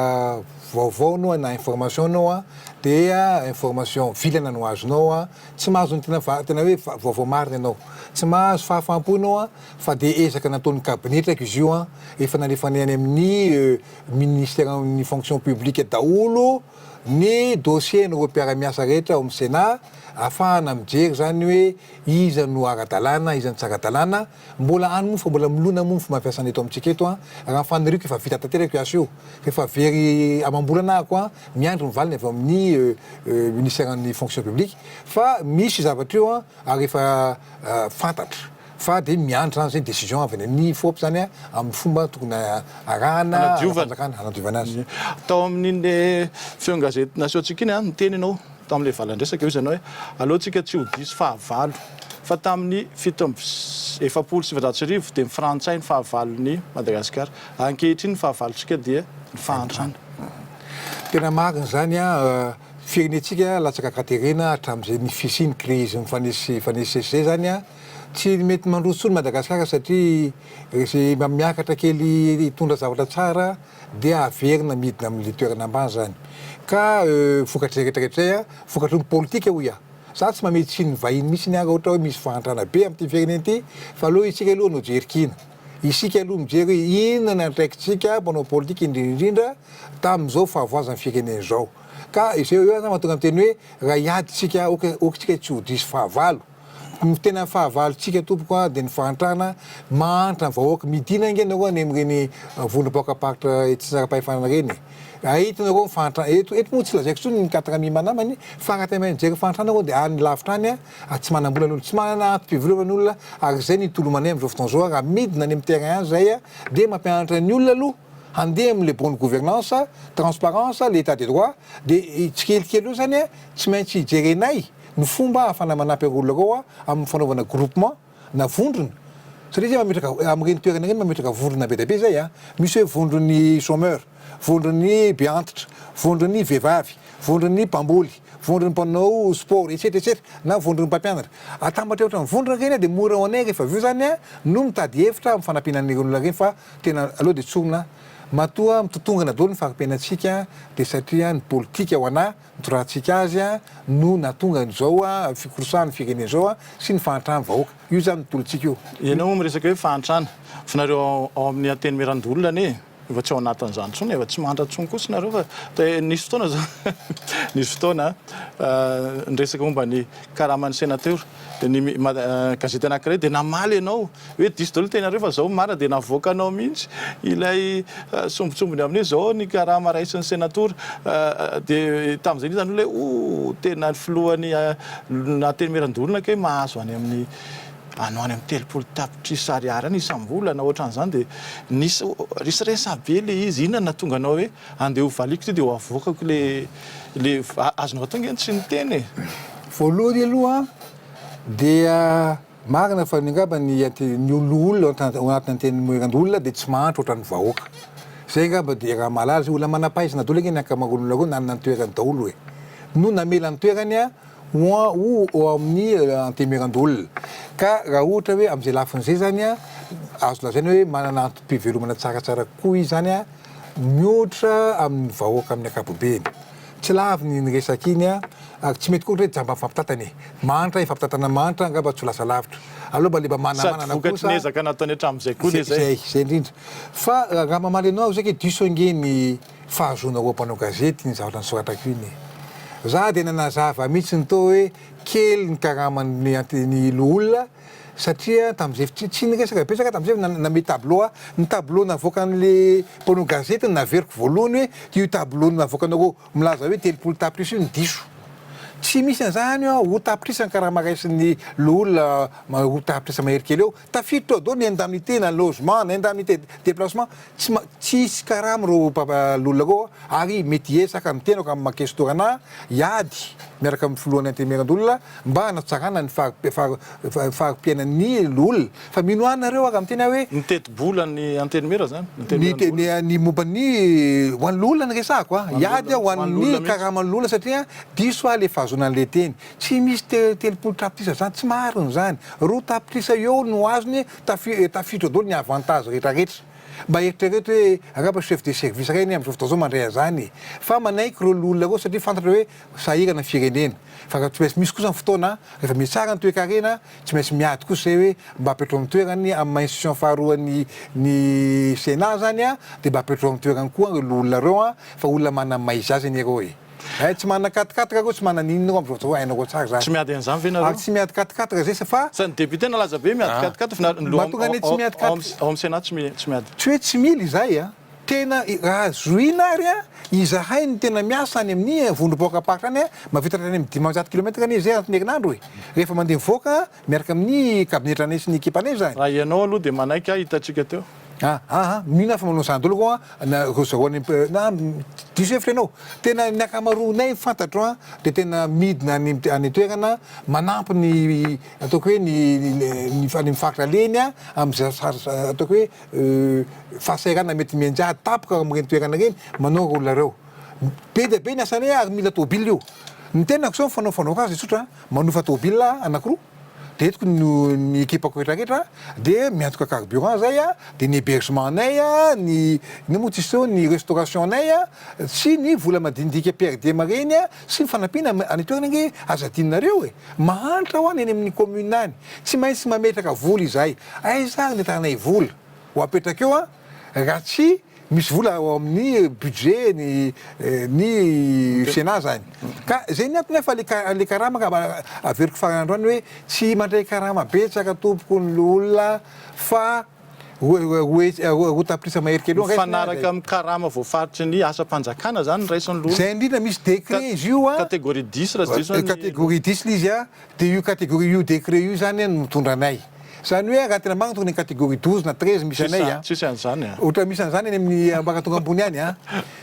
vaovao anao na information anao an, dia information vilana no azonao an, tsy mahazo ny tena tena hoe vaovao marina ianao, tsy mahazo fahafaham-po ianao an, fa dia ezaka nataon'ny kabinetrako izy io an, efa nalefanay any amin'ny ministeran'ny fonction publique daholo ny dossier an'ireo mpiara-miasa rehetra ao amin'ny Sénat, ahafahana mijery izany hoe iza no ara-dalàna, iza no tsy ara-dalàna, Mbola any moa fa mbola milona moa ny fomba fiasana eto amintsika eto an! Raha ny faniriako efa vita tanteraka io asa io, fa efa very amam-bolana ahako an, miandry ny valiny avy ao amin'ny ministeran'ny fonction publique, fa misy io zavatra io an, ary efa fantatra fa dia miandry zany zay decision avy any amin'ny FOP zany an, amin'ny fomba tokony arahana ara-panjakana hanadiovana azy. Tao amin'iny feon-gazety nasehontsika iny an, niteny ianao Tamin'ilay valan-dresaka hoy izy hoe, Aleo tsika tsy ho diso fahavalo. Fa tamin'ny 1947 dia ny Frantsay no fahavalon'i Madagasikara. Ankehitriny ny fahavalontsika dia ny fahantrana. Tena marina izany an! Firenentsika latsaka an-katerena hatramin'izay ny fisian'ny krizy mifanesy mifanesisesy izay izany an! Tsy mety mandroso intsony Madagasikara satria izay mba miakatra kely hitondra zavatra tsara dia averina midina amin'ilay toerana ambany izany. Ka vokatr'izay rehetra rehetra izay, vokatry ny politika hoy aho. Za tsy mamehy tsiny ny vahiny mihitsy ny ahy raha ohatra hoe misy fahantrana be amin'ity firenena ity, fa aleo isika aloha no jery kiana. Isika aloha mijery hoe inona ny andraikitsika mpanao politika indrindra indrindra tamin'izao fahavoazan'ny firenena izao. Ka izay eo aho mahatonga miteny hoe raha hiady isika aoka isika tsy ho diso fahavalo. Ny tena fahavalontsika tompoko a dia ny fahantrana, mahantra ny vahoaka, midina ange nareo any amin'ireny vondrom-bahoakam-paritra itsinjaram-pahefana ireny e, ahitanareo ny fahantrana, eto eto moa tsy lazaiko intsony ny quatre mille namany fa raha tena mijery ny fahantrana nareo dia any lavitra any a, tsy manam-bola ny olona, tsy manana antom-pivelomana ny olona ary izay no itolomanay amin'izao fotoana izao, raha midina any amin'ny terrain any zahay a dia mampianatra ny olona aloha handeha amin'ilay bonne gouvernance, transparence, l'état de droit, dia tsikelikely eo izany a tsy maintsy jerenay ny fomba ahafahana manampy ireo olona ireo amin'ny fanaovana groupement na vondrona satria zay mametraka amin'ireny toerana ireny mametraka vondrona be dia be zay a, misy hoe vondron'ny chômeur, vondron'ny be antitra, vondron'ny vehivavy, vondron'ny mpamboly, vondron'ny mpanao sport, etsetra etsetra, na vondron'ny mpampianatra. Atambatra ohatran'ny vondrona ireny dia mora ho anay rehefa avy eo izany no mitady hevitra amin'ny fanampiana an'ireny olona ireny fa tena aleo dia tsorina matoa mitotongana daholo ny fari-piainantsika dia satria ny politika ho anà nitorahantsika azy no nahatonga an'izao fikorosahan'ny firenena izao sy ny fahantran'ny vahoaka. Io izany ny tolontsika io. Ianao moa miresaka hoe fahantrana, fa nareo ao amin'ny Antenimierandoholona anie efa tsy ao anatin'izany intsony, efa tsy mahantra intsony kosa nareo fa nisy fotoana zao nisy fotoana niresaka momba ny karaman'ny senatera dia ny gazety anankiray dia namaly ianao Hoe diso daholo ny tenareo fa zao marina dia navoakanao mihitsy ilay sombintsombiny amin'ny hoe zao ny karama raisin'ny senatora dia tamin'izay indrindra ny olona hoe oh tena ny filohan'ny Antenimierandoholona kay mahazo any amin'ny any ho any amin'ny 30 tapitrisa ariary any isam-bolana ohatran'izany dia nisy nisy resabe ilay izy inona no nahatonga anao hoe andeha ho valiako ity dia ho avoakako ilay ilay azonao atao ange ny tsy niteny e. Voalohany aloha dia Marina fa ny angamba ny ny olona ao anatin'ny antenimierandoholona dia tsy mahantra ohatran'ny vahoaka. Zay angamba dia raha mahalala zay olona manam-pahaizana daholo ange ny ankamaroan'ny olona ireo nanana ny toerany daholo e. No namela ny toerany ho ho ao amin'ny antenimierandoholona. Ka raha ohatra hoe amin'izay lafiny izay zany an, azo lazaina hoe manana antom-pivelomana tsaratsara kokoa izy zany an, mihoatra amin'ny vahoaka amin'ny ankapobeny. Tsy laviny iny resaka iny a! Ary tsy mety koa ndray jamba mifampitantana e! Mahantra hifampitantana mahantra angamba tsy ho lasa lavitra. Aleo mba le mba Sady manamanana vokatry kosa. ny ezaka nataony hatramin'izay koa le zay. Zay, zay indrindra. Fa raha mamaly anao aho zay ke diso ange ny fahazoanareo mpanao gazety iny zavatra nosoratako iny e! Za dia nanazava mihitsy ny tao hoe kely ny karaman'ny ny loholona satria tamin'izay tsy tsy niresaka betsaka tamin'izay fa nanome tableau aho, ny tableau navoakan'le mpanao gazety no naveriko voalohany hoe io tableau navoakanareo milaza hoe 30 tapitrisa io no diso. Tsy misy an'izany eo, roa tapitrisa ny karama raisin'ny loholona roa tapitrisa mahery kely eo, tafiditra ao daholo ny indemnité na logement na indemnité déplacement, tsy ma- tsisy karama ireo mpampa- loholona ireo ary mety hiezaka ny tenako amin'ny maha questeur anah hiady miaraka amin'ny filohan'ny antenimierandoholona mba hanatsarana ny fari-piainan'ny loholona. Fa mino ahy nareo raha miteny aho hoe. Ny tetibola ny antenimiera zany? Ny ny momba ny ho an'ny loholona no resahako a! Hiady aho ho an'ny karaman'ny loholona satria diso aho le fahazoana an'le teny. Tsy misy 30 tapitrisa zany, tsy marina izany. Roa tapitrisa eo no azony tafiditra ao daholo ny avantage rehetra rehetra. Mba eritrereto hoe angamba chef de service iray anie amin'izao fotoana izao mandray an'izany e! Fa manaiky ireo loholona ireo satria fantatra hoe sahirana ny firenena. Fa raha tsy maintsy misy kosa ny fotoana, rehefa mihatsara ny toekarena, tsy maintsy miady kosa izay hoe mba apetrao amin'ny toerany, amin'ny maha institution faharoa ny ny Sénat izany an, dia mba apetrao amin'ny toerany koa ireo loholona ireo an, fa olona manana ny maha izy azy anie ireo e. Hay tsy manana quat-quatre ireo, tsy manana inona ireo amin'izao fotoana izao, hainareo tsara izany. Tsy miady an'izany ve nareo? Ary tsy miady quat-quatre izay fa. Sa ny député nalaza be miady quat-quatre fa ny loha Mahatonga anay tsy miady quat. ao amin'ny Sénat tsy miady. Tsy hoe tsy mila izahay an. Tena raha zohiana ary an, izahay no tena miasa any amin'ny vondrom-bahoakam-paritra any an, mahavita hatrany amin'ny 500 kilomètre anie izay anatin'ny herinandro e! Rehefa mandeha mivoaka miaraka amin'ny kabinetranay sy ny ekipanay izany. Raha ianao aloha dia manaiky ahy hitantsika teo. Ah ah, mino aho fa manao izany daholo koa an, na ireo zareo any na diso hevitra ianao, tena ny ankamaroanay fantatro an, dia tena midina any any an-toerana manampy ny ataoko hoe ny ny any amin'ny faritra alehany an, amin'izay ataoko hoe Fahasahiranana mety mianjady tampoka amin'ireny toerana ireny manao ireo olona ireo. Be dia be ny asanay ary mila tôbila io. Ny tenako izao ny fanaovako azy dia tsotra, manofa tôbila anankiroa dia entiko ny ny ekipako rehetra rehetra dia miantoka carburant zay dia ny hébergement anay, ny inona moa tsisy teo, ny restauration anay sy ny vola madinidinika per diem ireny sy ny fanampiana any an-toerana ange aza adinonareo e! Mahantra hoa ny any amin'ny commune any. Tsy maintsy mametraka vola izahay. Aiza ary ny ahitanay vola ho apetraka eo an, raha tsy misy vola ao amin'ny budget ny ny Sénat zany. Ka zay ny antony fa le le karama angamba averiko farany androany hoe tsy mandray karama betsaka tompoko ny loholona fa roa tapitrisa mahery kely eo raisina Mifanaraka amin'ny karama voafaritry ny asam-panjakana zany ny raisin'ny loholona. Zay indrindra misy décret izy io an. Catégorie dix raha tsy diso an ny. Catégorie dix le izy an. Dia io catégorie io décret io izany no mitondra anay. Izany hoe raha tena marina tokony any catégorie 12 na 13 misy anay an. Tsisy an'izany an. Ohatra misy an'izany any amin'ny ambaratonga ambony any an.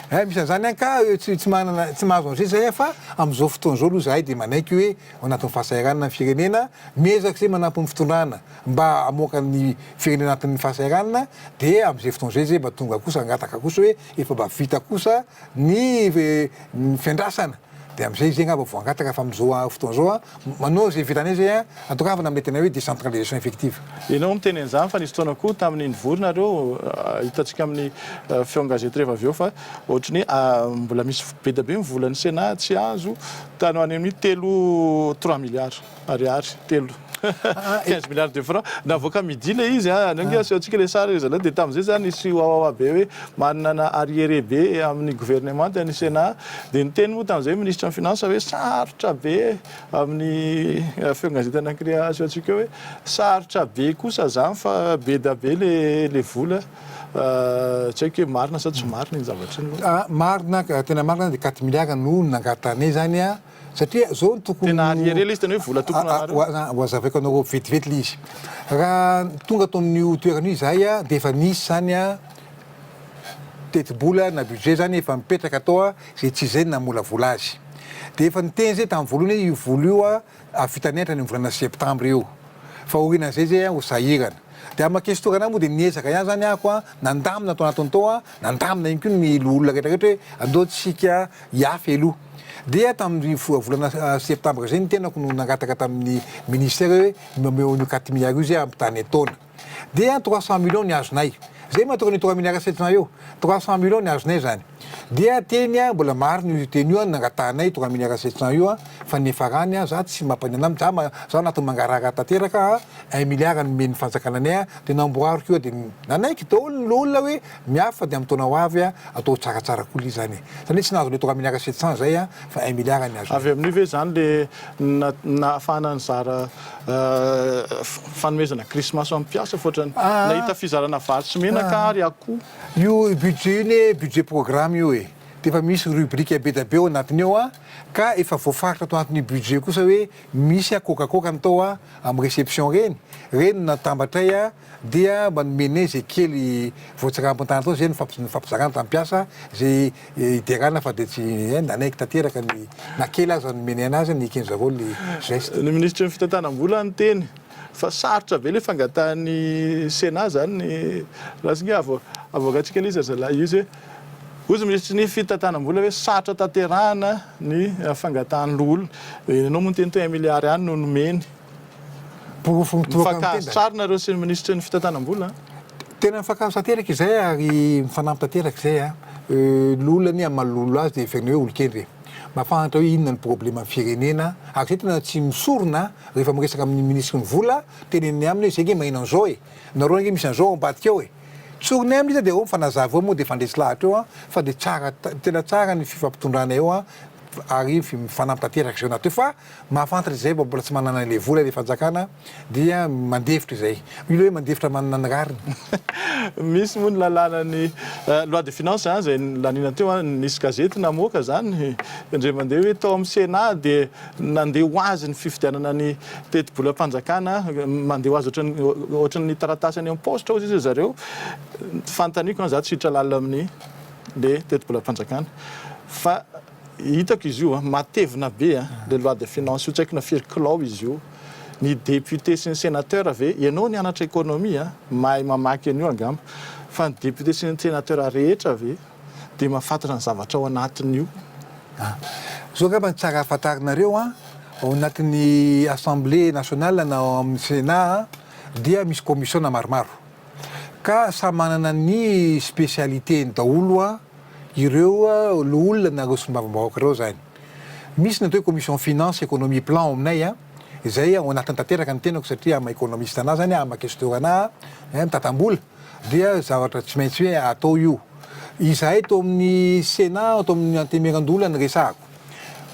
Hay misy an'izany any ka tsy tsy manana tsy mahazo an'izay izahay fa amin'izao fotoana izao aloha izahay dia manaiky hoe ao anatin'ny fahasahiranana ny firenena, miezaka izay manampy ny fitondrana mba hamoaka ny firenena anatin'ny fahasahiranana dia amin'izay fotoana izay izay mba tonga kosa hangataka kosa hoe efa mba vita kosa ny ny fiandrasana. Dia amin'izay izay angamba vao hangataka fa amin'izao fotoana izao manao izay vitanay izay hatongavana amin'ilay tena hoe décentralisation effective. Ianao miteny an'izany fa nisy fotoana koa tamin'ny nivory nareo, hitantsika amin'ny feon-gazety rehefa avy eo fa ohatran'ny hoe mbola misy be dia be ny volan'ny Sénat tsy azo tany ho any amin'ny telo, trois milliards ariary, telo, 15 milliards de francs. Navoaka midi ilay izy an, anio ange asehontsika ilay sary ry zalahy, dia tamin'izay izany nisy wawawa be hoe manana arriéré be amin'ny governemanta ny Sénat, dia niteny moa tamin'izay minisitry ny finance hoe sarotra be amin'ny feon-gazety anankiray asehontsika eo hoe sarotra be kosa izany fa be dia be ilay vola. Tsy haiko hoe marina sa tsy marina iny zavatra iny aloha. Marina, tena marina dia quatre milliards no nangatahanay izany an, satria izao no tokony Tena arriéré ilay izy, tena hoe vola tokony ho anareo. Ho hazavaiko anareo vetivety ilay izy. Raha tonga tao amin'io toerana io izahay an, dia efa nisy izany an tetibola na budget izany efa mipetraka tao an, izay tsy izay no namolavola azy. Dia efa niteny izay tamin'ny voalohany hoe io vola io an, hahavita ny hatrany amin'ny volana septambra io. Fa aorianan'izay izay an, ho sahirana. Dia amin'ny maha kestorana ahy moa dia niezaka ihany izany ahako an, nandamina tao anatiny tao an, nandamina ihany koa ny loholona rehetra rehetra hoe andao tsika hiafy aloha. Dia tamin'ny volana septambra izay ny tenako no nangataka tamin'ny ministera hoe omeo an'io quatre milliards io izay hampitany taona. Dia 300 millions ny azonay. Zay mahatonga an'io 3 milliards 700 io. 300 millions ny azonay zany. Dia teny a, mbola marina io teny io a, nangatahanay 3 milliards 700 io a, fa ny niafarany a, za tsy mampanina anah, za ma, za anatin'ny mangarahara tanteraka a, un milliard nomen'ny fanjakana anay a, dia namboariko io a, dia nanaiky daholo ny loholona hoe miafy fa dia amin'ny taona ho avy a, atao tsaratsara koa ilay izy zany e. Zany hoe tsy nahazo ilay 3 milliards 700 zay a, fa un milliard ny azonay. Avy amin'io ve zany le na, nahafahana nizara Fanomezana krismasy ho an'ny mpiasa fa ohatran'ny nahita fizarana vary sy menaka ary akoho. Io budget io anie budget programme io e, dia efa misy rubrique be dia be ao anatiny ao an, ka efa voafaritra ato anatin'io budget io kosa hoe misy kokakoka ny tao an, amin'ny réception ireny, ireny no natambatray an, dia mba nomenay izay kely voatsirambin-tany tao izay no nifampizarana tamin'ny mpiasa izay hiderana fa dia tsy nanaiky tanteraka ny na kely aza nomenay anazy neken'ny zareo le geste. Ny minisitry ny fitantanam-bola niteny fa sarotra be le fangatahan'ny Sénat zany lasa nge avoakantsika le izy ry zalahy izy hoe hozy ny minisitry ny fitantanam-bola hoe sarotra tanterahana ny fangatahan'ny loholona. Ianao moa niteny hoe un milliard ihany no nomeny. Porofo mitoroka ny Mifankahazo tendany. tsara nareo sy ny minisitry ny fitantanam-bola an? Tena mifankahazo tanteraka izay ary mifanampy tanteraka izay an. Ny olona anie amin'ny maha lolona azy dia heverina hoe olon-kendry e. Mahafantatra hoe inona ny probleman'ny firenena ary izay tena tsy misorona rehefa miresaka amin'ny minisitry ny vola, teneniny aminy hoe izay ange maheno an'izao e. Nareo ange misy an'izao ao ambadika ao e. Tsoriny aminy izy dia eo mifanazava eo moa dia fandresy lahatra eo an, fa dia tsara tena tsara ny fifampitondranay eo an ary mifanampy tanteraka izay ao anaty eo fa Mahafantatra izay vao mbola tsy manana ilay vola ilay fanjakana dia mandefitra izay. Io ilay hoe mandefitra manana ny rariny. Misy moa ny lalànan'ny loi de finance izay laniana teo, nisy gazety namoaka izany indray mandeha hoe tao amin'ny Sénat dia nandeha ho azy ny fifidianana ny tetibolam-panjakana, mandeha ho azy ohatran'ny ohatran'ny taratasy any am-paositra hozy izy ry zareo. Fanontaniako, izaho tsy hiditra lalina amin'ny le tetibolam-panjakana fa Hitako izy io an, matevina be an, le loi de finance io, tsy haiko na firy kilao izy io, ny député sy ny sénateur ve, ianao nianatra économie an, mahay mamaky an'io angamba, fa ny député sy ny sénateur rehetra ve dia mahafantatra ny zavatra ao anatin'io? Ah, zao angamba no tsara fantarinareo an, ao anatin'ny assemblée nationale na ao amin'ny sénat an, dia misy commission-na maromaro, ka samy manana ny spécialité-ny daholo an, ireo loholona na ireo solombavambahoaka ireo izany. Misy ny atao hoe commission finance, économie, plan ao aminay izay ao anatiny tanteraka ny tenako satria amin'ny maha économiste anah izany, amin'ny maha questeur anah, mitantam-bola dia zavatra tsy maintsy hoe atao io. Izahay tao amin'ny Sénat, tao amin'ny Antenimierandoholona no resahako.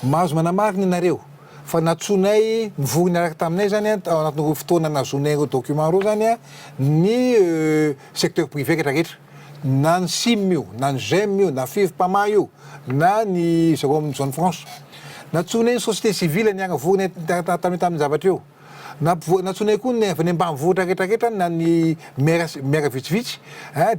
Mahazo manamarina ianareo fa nantsoinay nivory niaraka taminay izany tao anatin'ireo fotoana nahazoanay ireo documents ireo izany ny secteur privé rehetra rehetra. na ny sim io, na ny gem io, na fivmpama io, na ny zareo amin'ny zone franche. Nantsoinay ny société civile niara-vory tamin'ny tamin'ny zavatra io. Nantsoinay koa ny avy any ambanivohitra rehetrarehetra na ny maire maire vitsivitsy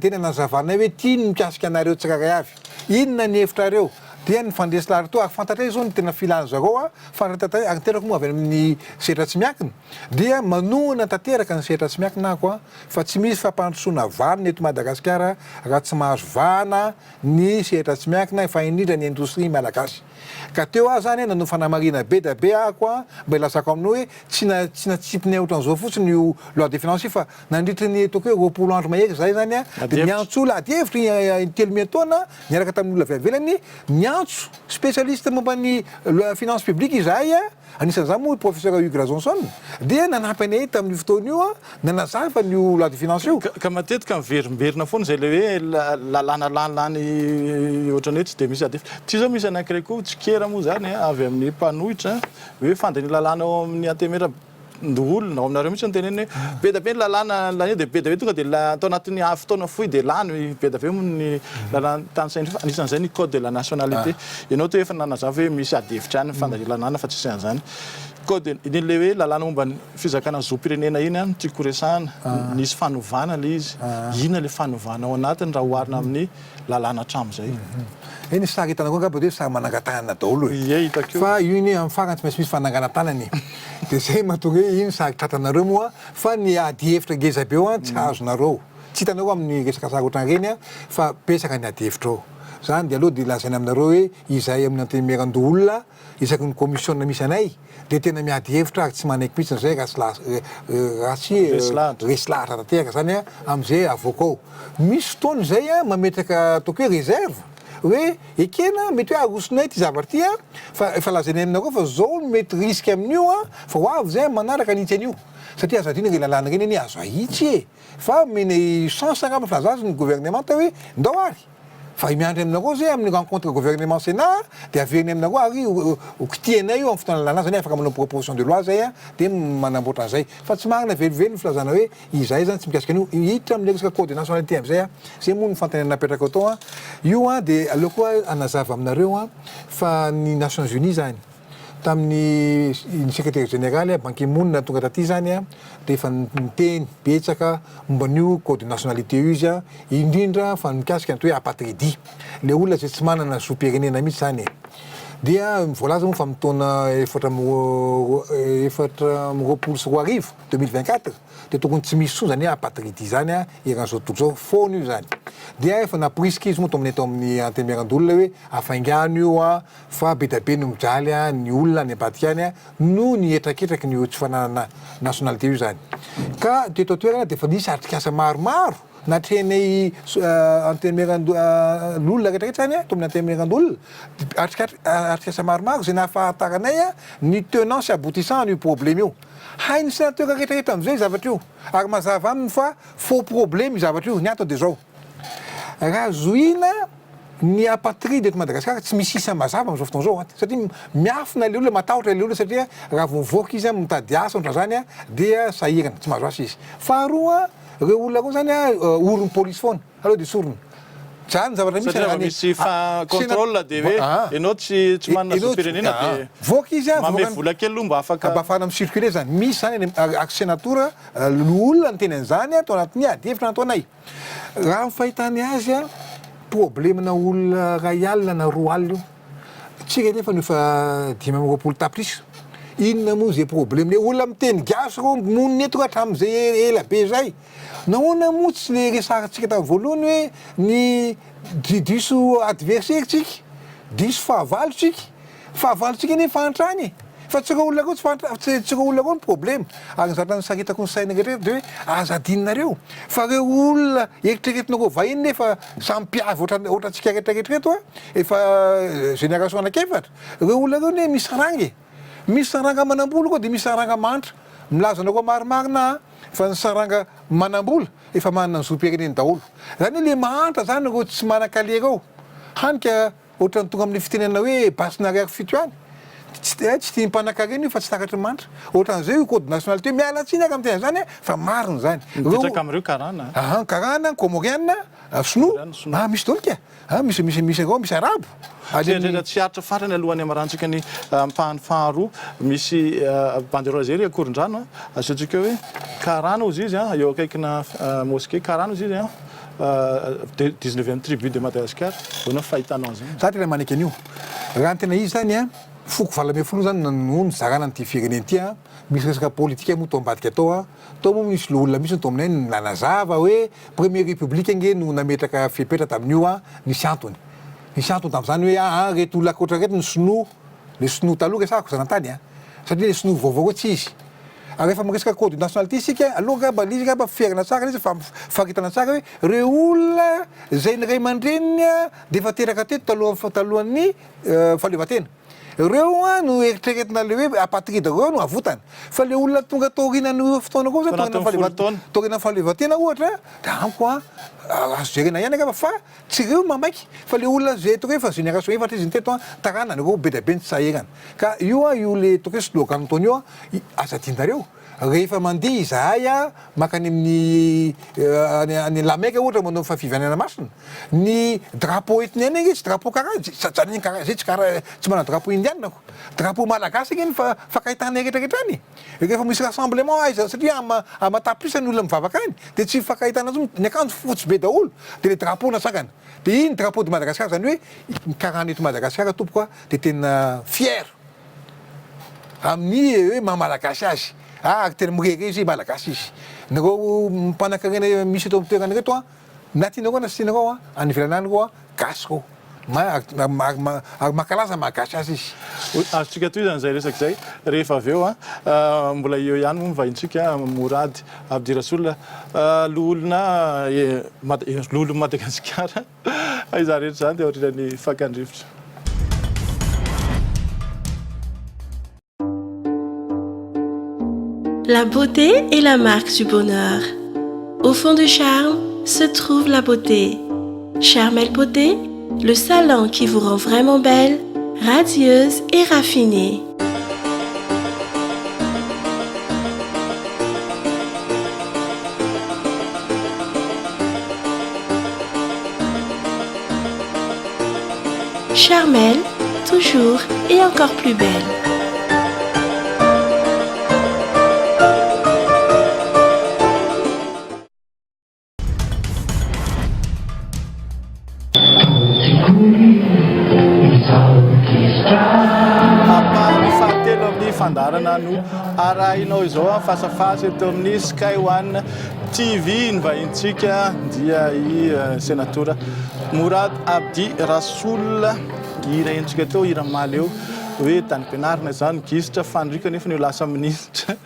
dia nanazavanay hoe ity ny mikasika anareo tsirairay avy. Inona ny hevitrareo? Dia nifandresy lahatra teo ary fantatray izao ny tena filan'ny zareo a, fantatray ary ny tenako moa avy any amin'ny sehatra tsy miankina dia manohana tanteraka ny sehatra tsy miankina aho a, fa tsy misy fampandrosoana vanona eto Madagasikara raha tsy mahazo vahana ny sehatra tsy miankina fa indrindra ny indostria malagasy. Ka teo aho zany nanao fanamarihana be da be ahako a, mba hilazako aminao hoe tsy na tsy natsipinay ohatran'izao fotsiny io loi de finance io fa nandritry ny ataoko hoe 20 andro mahery zahay zany a, dia niantso olona ady hevitra intelo miantaona niaraka tamin'ny olona avy any ivelany, niantso spécialiste momba ny finance publique izahay a, anisan'izany moa i professeur Hugues Rajohnson, dia nanampy anay tamin'io fotoana io nanazava an'io loi de finance io. Ka matetika miverimberina foana izay ilay hoe lalàna lany lany ohatran'ny hoe tsy dia misy ady hevitra. Ity izao misy anankiray koa tsikera moa izany avy amin'ny mpanohitra hoe fandaniana lalàna ao amin'ny antenimiera Ndoholona, ao aminareo mihitsy no tenenina hoe be dia be ny lalàna laniana dia be dia be tonga dia atao anatin'ny fotoana fohy dia lany be dia be moa ny lalàna tanisaina fa anisan'izay ny code de la nationalité. Ianao teo efa nanazava hoe misy ady hevitra ihany ny fandaniana lalàna fa tsisy an'izany. Code iny ilay hoe lalàna momba ny fizakana zom-pirenena iny no tiako horesahana. Nisy fanovana ilay izy. Inona ilay fanovana ao anatiny raha oharina amin'ny lalàna hatramin'izay. Eny sary hitanao koa angamba dia hoe sary manangan-tanana daholo e. Ie hitako io. Fa io anie amin'ny farany tsy maintsy misy fananganan-tanana e. Dia izay mahatonga hoe iny sary tratranareo moa fa ny adihevitra ngeza be eo an tsy azonareo. Tsy hitanareo amin'ny resaka sary ohatran'ireny an fa betsaka ny adihevitra ao. Zany dia aleo dia lazaina aminareo hoe izahay amin'ny antenimierandoholona isaky ny commission misy anay dia tena miady hevitra ary tsy manaiky mihitsy izay raha tsy raha tsy resy lahatra tanteraka zany amin'izay avoaka ao. Misy fotoana izay mametraka ataoko hoe réserve hoe ekena mety hoe arosonay ity zavatra ity fa efa lazainay aminareo fa zao no mety risque amin'io fa ho avy zay manaraka hanitsy an'io satria aza adino ireny lalàna ireny anie azo ahitsy e! Fa omena chance angamba filaza azy ny gouvernemanta hoe ndao ary fa miandry aminareo zay amin'ny rencontre gouvernement sénat dia averiny aminareo ary ho kitihanay io amin'ny fotoana lalàna zany afaka manao proposition de loi zay dia manamboatra an'izay fa tsy marina velively ny filazana hoe izahay zany tsy mikasika an'io hiditra amin'ilay resaka code de nationalité amin'izay aho zay moa no fanontaniana napetrakao tao an io an dia aleoko hanazava aminareo an fa ny Nations Unies zany Tamin'ny ny sekretera jeneraly Ban Ki Moon tonga taty izany dia efa niteny betsaka momba an'io code de nationalité io izy indrindra fa ny mikasika ny atao hoe apatridie, ilay olona izay tsy manana zom-pirenena mihitsy izany e. Dia voalaza moa fa amin'ny taona 2024, 2024, dia tokony tsy misy intsony izany hoe apatridie izany eran'izao tontolo izao, foana io izany. Dia efa namporisika izy moa tao amin'ny tao amin'ny Antenimierandoholona hoe afaingano io Fa be da be no mijaly ny olona any ambadika any noho ny hetraketraky ny io tsy fananana nationalité io izany. Ka teto an-toerana dia efa nisy atrikasa maromaro natrehinay antenimierandoholona rehetra rehetra izany, tao amin'ny antenimierandoholona, atrikasa maromaro izay nahafantaranay ny tenant sy aboutissant an'io problème io. Hain'ny sénateur rehetra rehetra amin'izay io zavatra io ary mazava aminy fa faux problème io zavatra io. Ny antony dia izao, raha zohiana Ny apatride eto Madagasikara tsy misy isa mazava amin'izao fotoana izao an, satria miafina ilay olona, matahotra ilay olona satria raha vao mivoaka izy an, mitady asa ohatran'izany an, dia sahirana, tsy mahazo asa izy. Faharoa an, ireo olona ireo izany an, oron'ny polisy foana, aleo dia sorona. Izany ny zavatra misy Satria raha vao misy contrôle dia hoe ianao tsy tsy manana zom-pirenena dia Mivoaka izy an, manome vola kely aloha mba afaka. Mba ahafahana mi-circuler izany. Misy izany any amin'ny senatora, loholona niteny an'izany tao anatin'ny adihevitra nataonay. Raha ny fahitany azy an, problème-na olona iray alina na roa alina io. Tsika anefa no efa 25 tapitrisa. Inona moa izay problème-ny eo? Olona miteny gasy ireo monina eto hatramin'izay ela be izay. Nahoana moa tsy le resahantsika tamin'ny voalohany hoe ny diso adversaire tsika, diso fahavalo tsika. Fahavalontsika anie fahantrana e! Fa tsy ireo olona ireo tsy fahantra, tsy ireo olona ireo no problema. Ary ny zavatra nisaritako ny saina rehetra rehetra dia hoe aza adinonareo fa ireo olona eritreretinareo vahiny nefa samy mpiavy ohatran ohatrantsika rehetra rehetra ireto an, efa génération anankiefatra, ireo olona ireo anie misy saranga e! Misy saranga manambola koa dia misy saranga mahantra. Milaza anareo marimarina aho fa ny saranga manambola efa manana ny zom-pireneny daholo. Zany hoe le mahantra zany ireo tsy manan-kaleha ireo. Hany ka Ohatran'ny tonga amin'ny fitenenana hoe basin'ariary fito ihany. Tsy dia tsy tian'ny mpanankarena io fa tsy takatry ny mantra. Ohatran'izay io code nationalité io. Miala tsiny aho raha miteny an'izany fa marina izany. Mipetraka amin'ireo karana. Aha, karana, kômôriana. Sinoa, ah misy daholo ka. Ah misy misy misy akao misy arabo. Any amin'ny. Tsy aritra farany alohan'ny hamarantsika ny ampahany faharoa misy banderole zay ry Akorondrano a, asehontsika eo hoe karana ozy izy a, eo akaikina mosquée karana ozy izy a, dix-neuvième tribu de Madagascar, ahoana ny fahitanao an'izany? Za tena manaiky an'io. Raha ny tena izy zany a, foko 18 zany no nizarana an'ity firenena ity a, misy resaka politika moa tao ambadika tao a, tao moa misy loholona mihitsy tao aminay nanazava hoe Première République ange no nametraka fepetra tamin'io an, nisy antony. Nisy antony tamin'izany hoe aa reto olona ankoatra reto ny sinoa, le sinoa taloha resahako zanatany an, satria le sinoa vaovao reo tsy izy. Ary rehefa miresaka code de nationalité isika, aleo angamba le izy angamba ferana tsara le izy fa faritana tsara hoe reo olona zay ny ray aman-dreniny dia efa teraka teto talohan'ny talohan'ny fahaleovantena. Reo an no eritreretina le hoe apatride reo no avotana. Fa le olona tonga taorianan'ireo fotoana ireo zao, taorianan'ny fahaleovantena, taorianan'ny fahaleovantena ohatra, de amiko an, azo jerena ihany angamba fa tsy reo no mamaiky fa le olona zay ataoko hoe efa génération efatra izy no teto an, taranany reo be dia be ny tsy sahirana. Ka io an, io le ataoko hoe slogan nataony io an, aza adinonareo. Rehefa mandeha izahay mankany amin'ny any any La Mecque ohatra manao fifidianana masina, ny drapeau entiny any ange tsy drapeau kara zany kara zay tsy kara tsy manana drapeau indiana ko, drapeau malagasy ange ny fankahitana rehetra rehetra any e! Rehefa misy rassemblement aiza satria ama aman-tapitrisa ny olona mivavaka any dia tsy ifankahitana intsony, ny akanjo fotsy be daholo dia le drapeau natsangana dia iny drapeau de Madagascar zany hoe ny karana eto Madagasikara tompoko a dia tena fier. Amin'ny hoe maha malagasy azy. Ah ary tena mirehareha izy hoe malagasy izy. Nareo mpanankarena misy eto amin'ny toerana ireto an, na tianareo na tsy tianareo an, any ivelany any ireo an, gasy ireo. Ary mankalaza ny maha gasy azy izy. Azontsika tohizana izay resaka izay rehefa avy eo an. Mbola eo ihany moa ny vahintsika Mourad Abdirasoul, loholona loholon'i Madagasikara. Izany rehetra izany dia aorian'ny fakan-drivotra. La beauté est la marque du bonheur. Au fond du charme se trouve la beauté. Charmel Beauté, le salon qui vous rend vraiment belle, radieuse et raffinée. Charmel, toujours et encore plus belle. Ampahany fahatelo amin'ny fandaharana no arahinao izao amin'ny eto amin'ny Sky One TV. Ny vahintsika dia i eh, Senatora Mourad Abdi Rasoul. Hira henontsika teo, hira mahaleo hoe tany am-pianarana izany, gisitra, faniriako anefa ny ho lasa minisitra.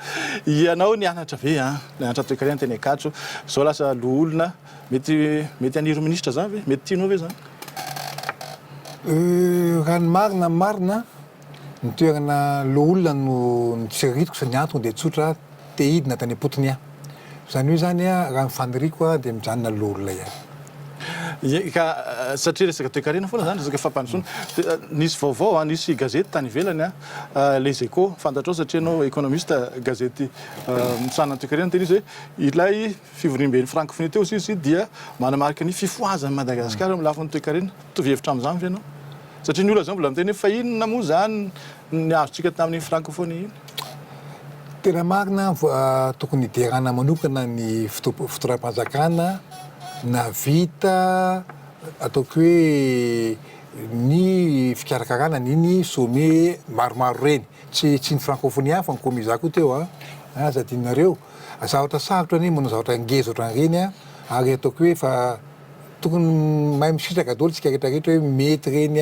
Ianao nianatra ve an? Nianatra toekarena teny Ankatso, izao lasa loholona, mety mety haniry ho minisitra izany ve? Mety tianao ve izany? Raha ny marina ny marina, ny toerana loholona no notsiriritiko sy ny antony dia tsotra, te hidina tany am-potony aho. Izany hoe izany raha ny faniriako dia mijanona loholona ihany. Ie, ka satria resaka toekarena foana izany, resaka fampandrosoana. Dia nisy vaovao, nisy gazety tany ivelany, Les Echos, fantatrao satria ianao économiste, gazety misahana ny toekarena, niteny izy hoe ilay fivoriamben'ny francophonie teo hozy izy dia manamarika ny fifohazan'i Madagasikara eo amin'ny lafiny toekarena. Mitovy hevitra amin'izany ve ianao? Satria ny olona izao mbola miteny hoe fa inona moa izany ny azontsika tamin'iny francophonie iny? Tena marina, tokony hiderana manokana ny fitondram-panjakana nahavita ataoko hoe ny fikarakarana an'iny sommet maromaro ireny. Tsy tsy ny francophonie ihany fa ny Comiza koa teo an, aza adinonareo. Zavatra sarotra anie manao zavatra ngeza ohatran'ireny an, ary ataoko hoe efa Tokony mahay misitraka daholo tsika rehetra rehetra hoe mety ireny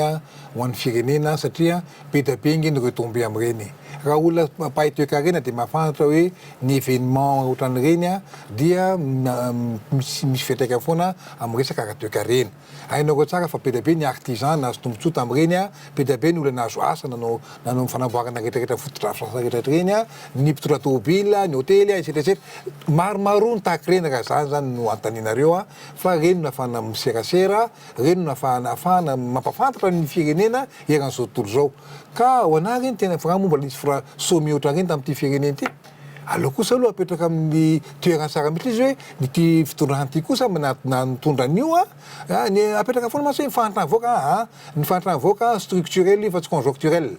ho an'ny firenena satria be dia be ange ny retombées amin'ireny e. Raha olona mpahay toekarena dia mahafantatra hoe ny événement ohatran'ireny dia misy misy fiantraikany foana amin'ny resaka ara-toekarena. Hainareo tsara fa be dia be ny artisan nahazo tombotsoa tamin'ireny, be dia be ny olona nahazo asa nanao nanao ny fanamboarana rehetra rehetra fotodrafitrasa rehetra rehetra ireny, ny mpitondra tômôbila, ny hotely, et cetera et cetera. Maromaroa ny tahaka ireny raha izany izany no anontanianareo. Fa reny no ahafahana miserasera, reny no ahafahana ahafahana mampafantatra ny firenena eran'izao tontolo izao. Ka ho anah reny tena fa raha moa mbola nisy fra sommet ohatran'ireny tamin'ity firenena ity. Aleo kosa aloha apetraka amin'ny toerany tsara mihitsy izy hoe ity fitondrana ity kosa na nitondra an'io an, ny apetraka foana mantsy hoe ny fahantrana vahoaka aa, ny fahantrana vahoaka structurel io fa tsy conjoncturel.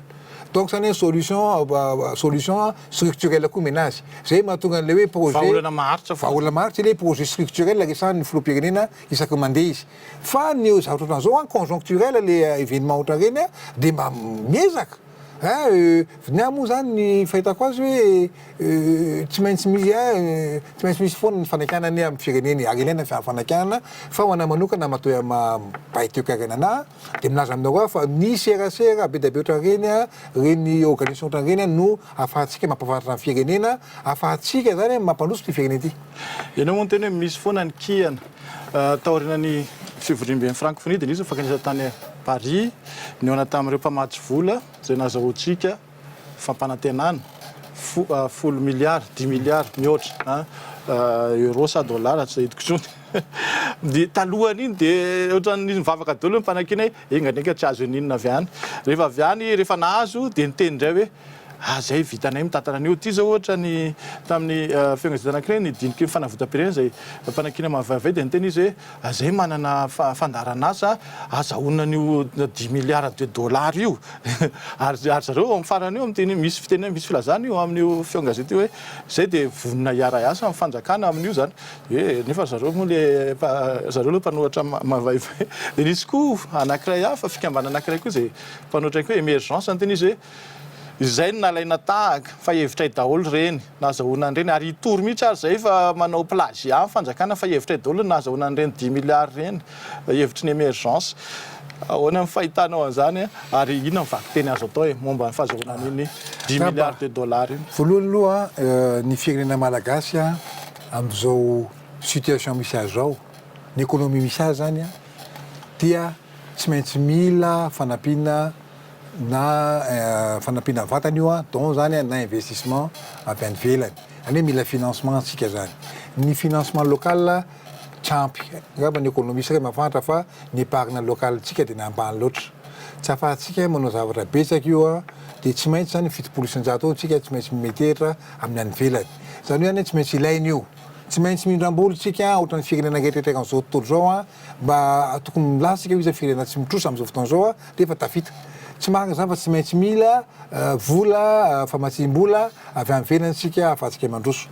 Donc zany hoe solution solution structurel koa omena azy. Zay mahatonga an'ilay hoe projet Vahaolana maharitra foana. Vahaolana maharitra ilay projet structurel resahan'ny filoham-pirenena isaky ny mandeha izy. Fa ny zavatra ohatran'izao an, conjoncturel le événement ohatran'ireny an, dia mba miezaka ein, ny ahy moa zany ny fahitako azy hoe tsy maintsy misy ein, tsy maintsy misy foana ny fanakianana anie amin'ny firenena e, ary ilaina ny fanakianana, fa ho anah manokana maha toe- maha mpahay toekarena anah dia milaza aminareo aho fa ny serasera be dia be ohatran'ireny an, ireny organisation ohatran'ireny an no ahafahantsika mampahafantatra ny firenena, ahafahantsika zany mampandroso ity firenena ity. Ianao moa niteny hoe misy foana ny kihana. Taorian'ny fivoriamben'ny Francophonie dia nisy ny fankanesana tany Paris, nihaona tamin'ireo mpamatsy vola izay nahazahoantsika fampanantenana folo miliara, dix milliards mihoatra euros sa dollars tsy tadidiko intsony. Dia talohan'iny dia ohatran'ny nivavaka daholo ny mpanakiana hoe enga anie ka tsy azo n'inona avy any. Rehefa avy any, rehefa nahazo dia niteny indray hoe Ah zay vitanay mitantana an'io. Ity zao ohatra ny tamin'ny feon-gazety anankiray ny diniky ny fanavotam-pirenena izay mpanakiana mavaivay dia niteny izy hoe ah zay manana fandaharan'asa azahoana an'io dix milliards de dollars io. Ary ary zareo amin'ny farany io miteny misy fitenena misy filazana io amin'io feon-gazety io hoe zay dia vonona hiara-hiasa amin'ny fanjakana amin'io zany. Hoe nefa ry zareo moa le zareo aloha mpanohatra mavaivay. Dia nisy koa anankiray hafa fikambanana anankiray koa izay mpanohatra ihany koa emergence niteny izy hoe Izay no nalaina tahaka fa hevitray daholo ireny nahazahoana an'ireny ary hitory mihitsy ary izay fa manao plagiat ny fanjakana fa hevitray daholo ny nahazahoana an'ireny dix milliards ireny hevitry ny emergence. Ahoana ny fahitanao an'izany ary inona ny vakiteny azo atao e momba ny fahazahoana an'iny dix milliards de dollars iny? Voalohany aloha ny firenena malagasy amin'izao situation misy azy izao, ny économie misy azy izany dia tsy maintsy mila fanampiana na fanampiana vatana io an, don zany an, na investissement avy any ivelany, zany hoe mila financement tsika zany, ny financement local tsy ampy, angamba ny economiste re mahafantatra fa ny epargne local tsika dia ambany loatra, tsy afahantsika manao zavatra betsaka io an, dia tsy maintsy zany 70% eo tsika tsy maintsy mimetehitra amin'ny any ivelany, zany hoe zany tsy maintsy ilaina io, tsy maintsy mindram-bola tsika ohatran'ny firenena rehetra rehetra eran'izao tontolo izao an, Mba tokony milaza isika hoe iza firenena tsy mitrosa amin'izao fotoana izao rehefa tafita. Tsy marina izany fa tsy maintsy mila vola famatsiam-bola avy any ivelany isika ahafahantsika mandroso.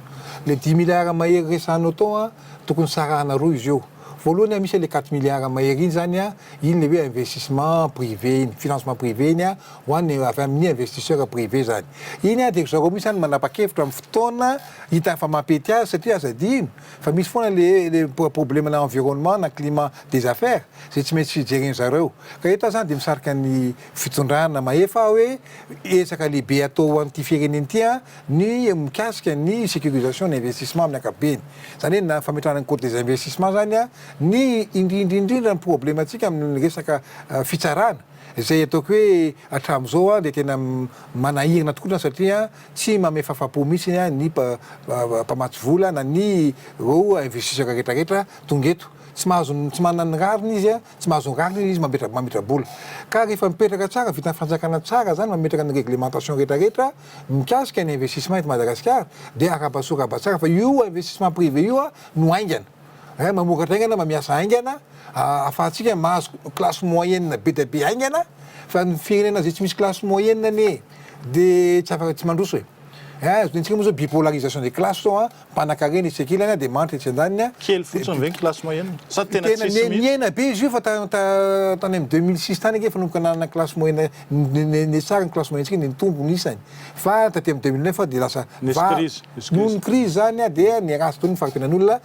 Ilay dix milliards mahery resahanao tao tokony sarahana roa izy io. Voalohany misy ilay quatre milliards mahery iny izany, iny ilay hoe investissement privé iny, financement privé iny ho an'ny avy amin'ny investisseur privé izany. Iny dia ry zareo mihitsy izany manapa-kevitra amin'ny fotoana hitany fa mampety azy satria aza adino Fa misy foana le le problème na environnement na climat des affaires zay tsy maintsy jeren zareo. Ka eto aho zany de misarika ny fitondrana mahefa aho hoe ezaka lehibe atao ho an'ity firenena ity an ny mikasika ny sécurisation ny investissement amin'ny ankapobeny. Zany hoe na fametrahana ny code des investissements zany an, ny indrindra indrindra ny problème antsika amin'ny resaka fitsarana izay ataoko hoe hatramin'izao an dia tena manahirana tokoa satria Tsy manome fahafahampo mihitsy ny mpamatsy vola na ny ireo investisseurs rehetra rehetra tonga eto. Tsy mahazo tsy manana ny rariny izy, tsy mahazo ny rariny izy mametra mametra-bola. Ka rehefa mipetraka tsara, vitan'ny fanjakana tsara zany mametraka ny réglementation rehetra rehetra mikasika ny investissement eto Madagasikara dia arahaba soa arahaba tsara fa io investissement privé io no haingana. Hay mamokatra haingana, mba miasa haingana, ahafahantsika mahazo classe moyenne be dia be haingana, fa ny firenena izay tsy misy classe moyenne anie dia tsy afaka tsy mandroso e. Hay azo tenenitsika moa zao bipolarisation des classes zao an, mpanankarena etsy ankilany an, dia mahantra etsy andaniny an. Kely fotsiny ve ny classe moyenne? Sa tena Tena tsisy mihitsy? nihena be izy io fa tany amin'ny 2006 tany ange efa nanomboka nanana classe moyenne, nihatsara ny classe moyenne-tsika, nitombo ny isany, fa taty amin'ny 2009 dia lasa Nisy va- crise, nisy noho crise. ny crise zany dia niharatsy daholo ny fari-piainan'olona,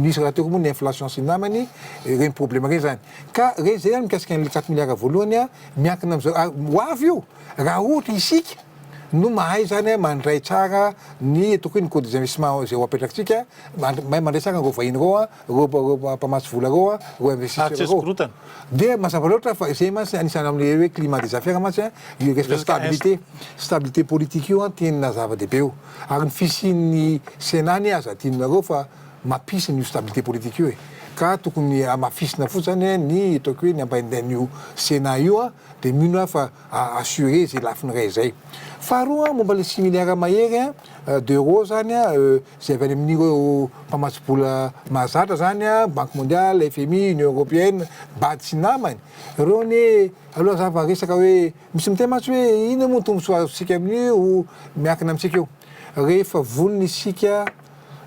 nisy rahateo koa moa ny inflation sy ny namany, ireny problème ireny zany. Ka re zay zany mikasika an'ilay quatre milliards voalohany, miankina amin'izao, ary ho avy io raha ohatra isika no mahay zany mandray tsara ny ataoko hoe ny code des investissements izay ho apetrakitsika, mahay mandray tsara ireo vahiny ireo, ireo mpamatsy vola ireo, ireo Ary investisseurs tsisy ireo. korontana. Dia mazava loatra fa izay mantsy anisan'ny amin'ilay hoe climat des affaires mantsy io resaka Resaka stabilité, stabilité politique io tena zava-dehibe io. Ary ny fisian'ny Sénat anie aza adinonareo fa. mampisy an'io stabilité politique io e. Ka tokony hamafisina fotsiny zany ny ataoko hoe ny ambaindain'io Sénat io an, dia mino aho fa assurer izay lafiny iray izay. Faharoa momba ilay six milliards mahery an, d'euros zany an, izay avy any amin'ireo mpamatsy vola mahazatra zany an, Banque mondiale, FMI, Union européenne, Bad sy ny namany, ireo anie aloha hazava resaka hoe, misy miteny mantsy hoe inona moa ny tombotsoa azontsika amin'io, miankina amintsika io. Rehefa vonona isika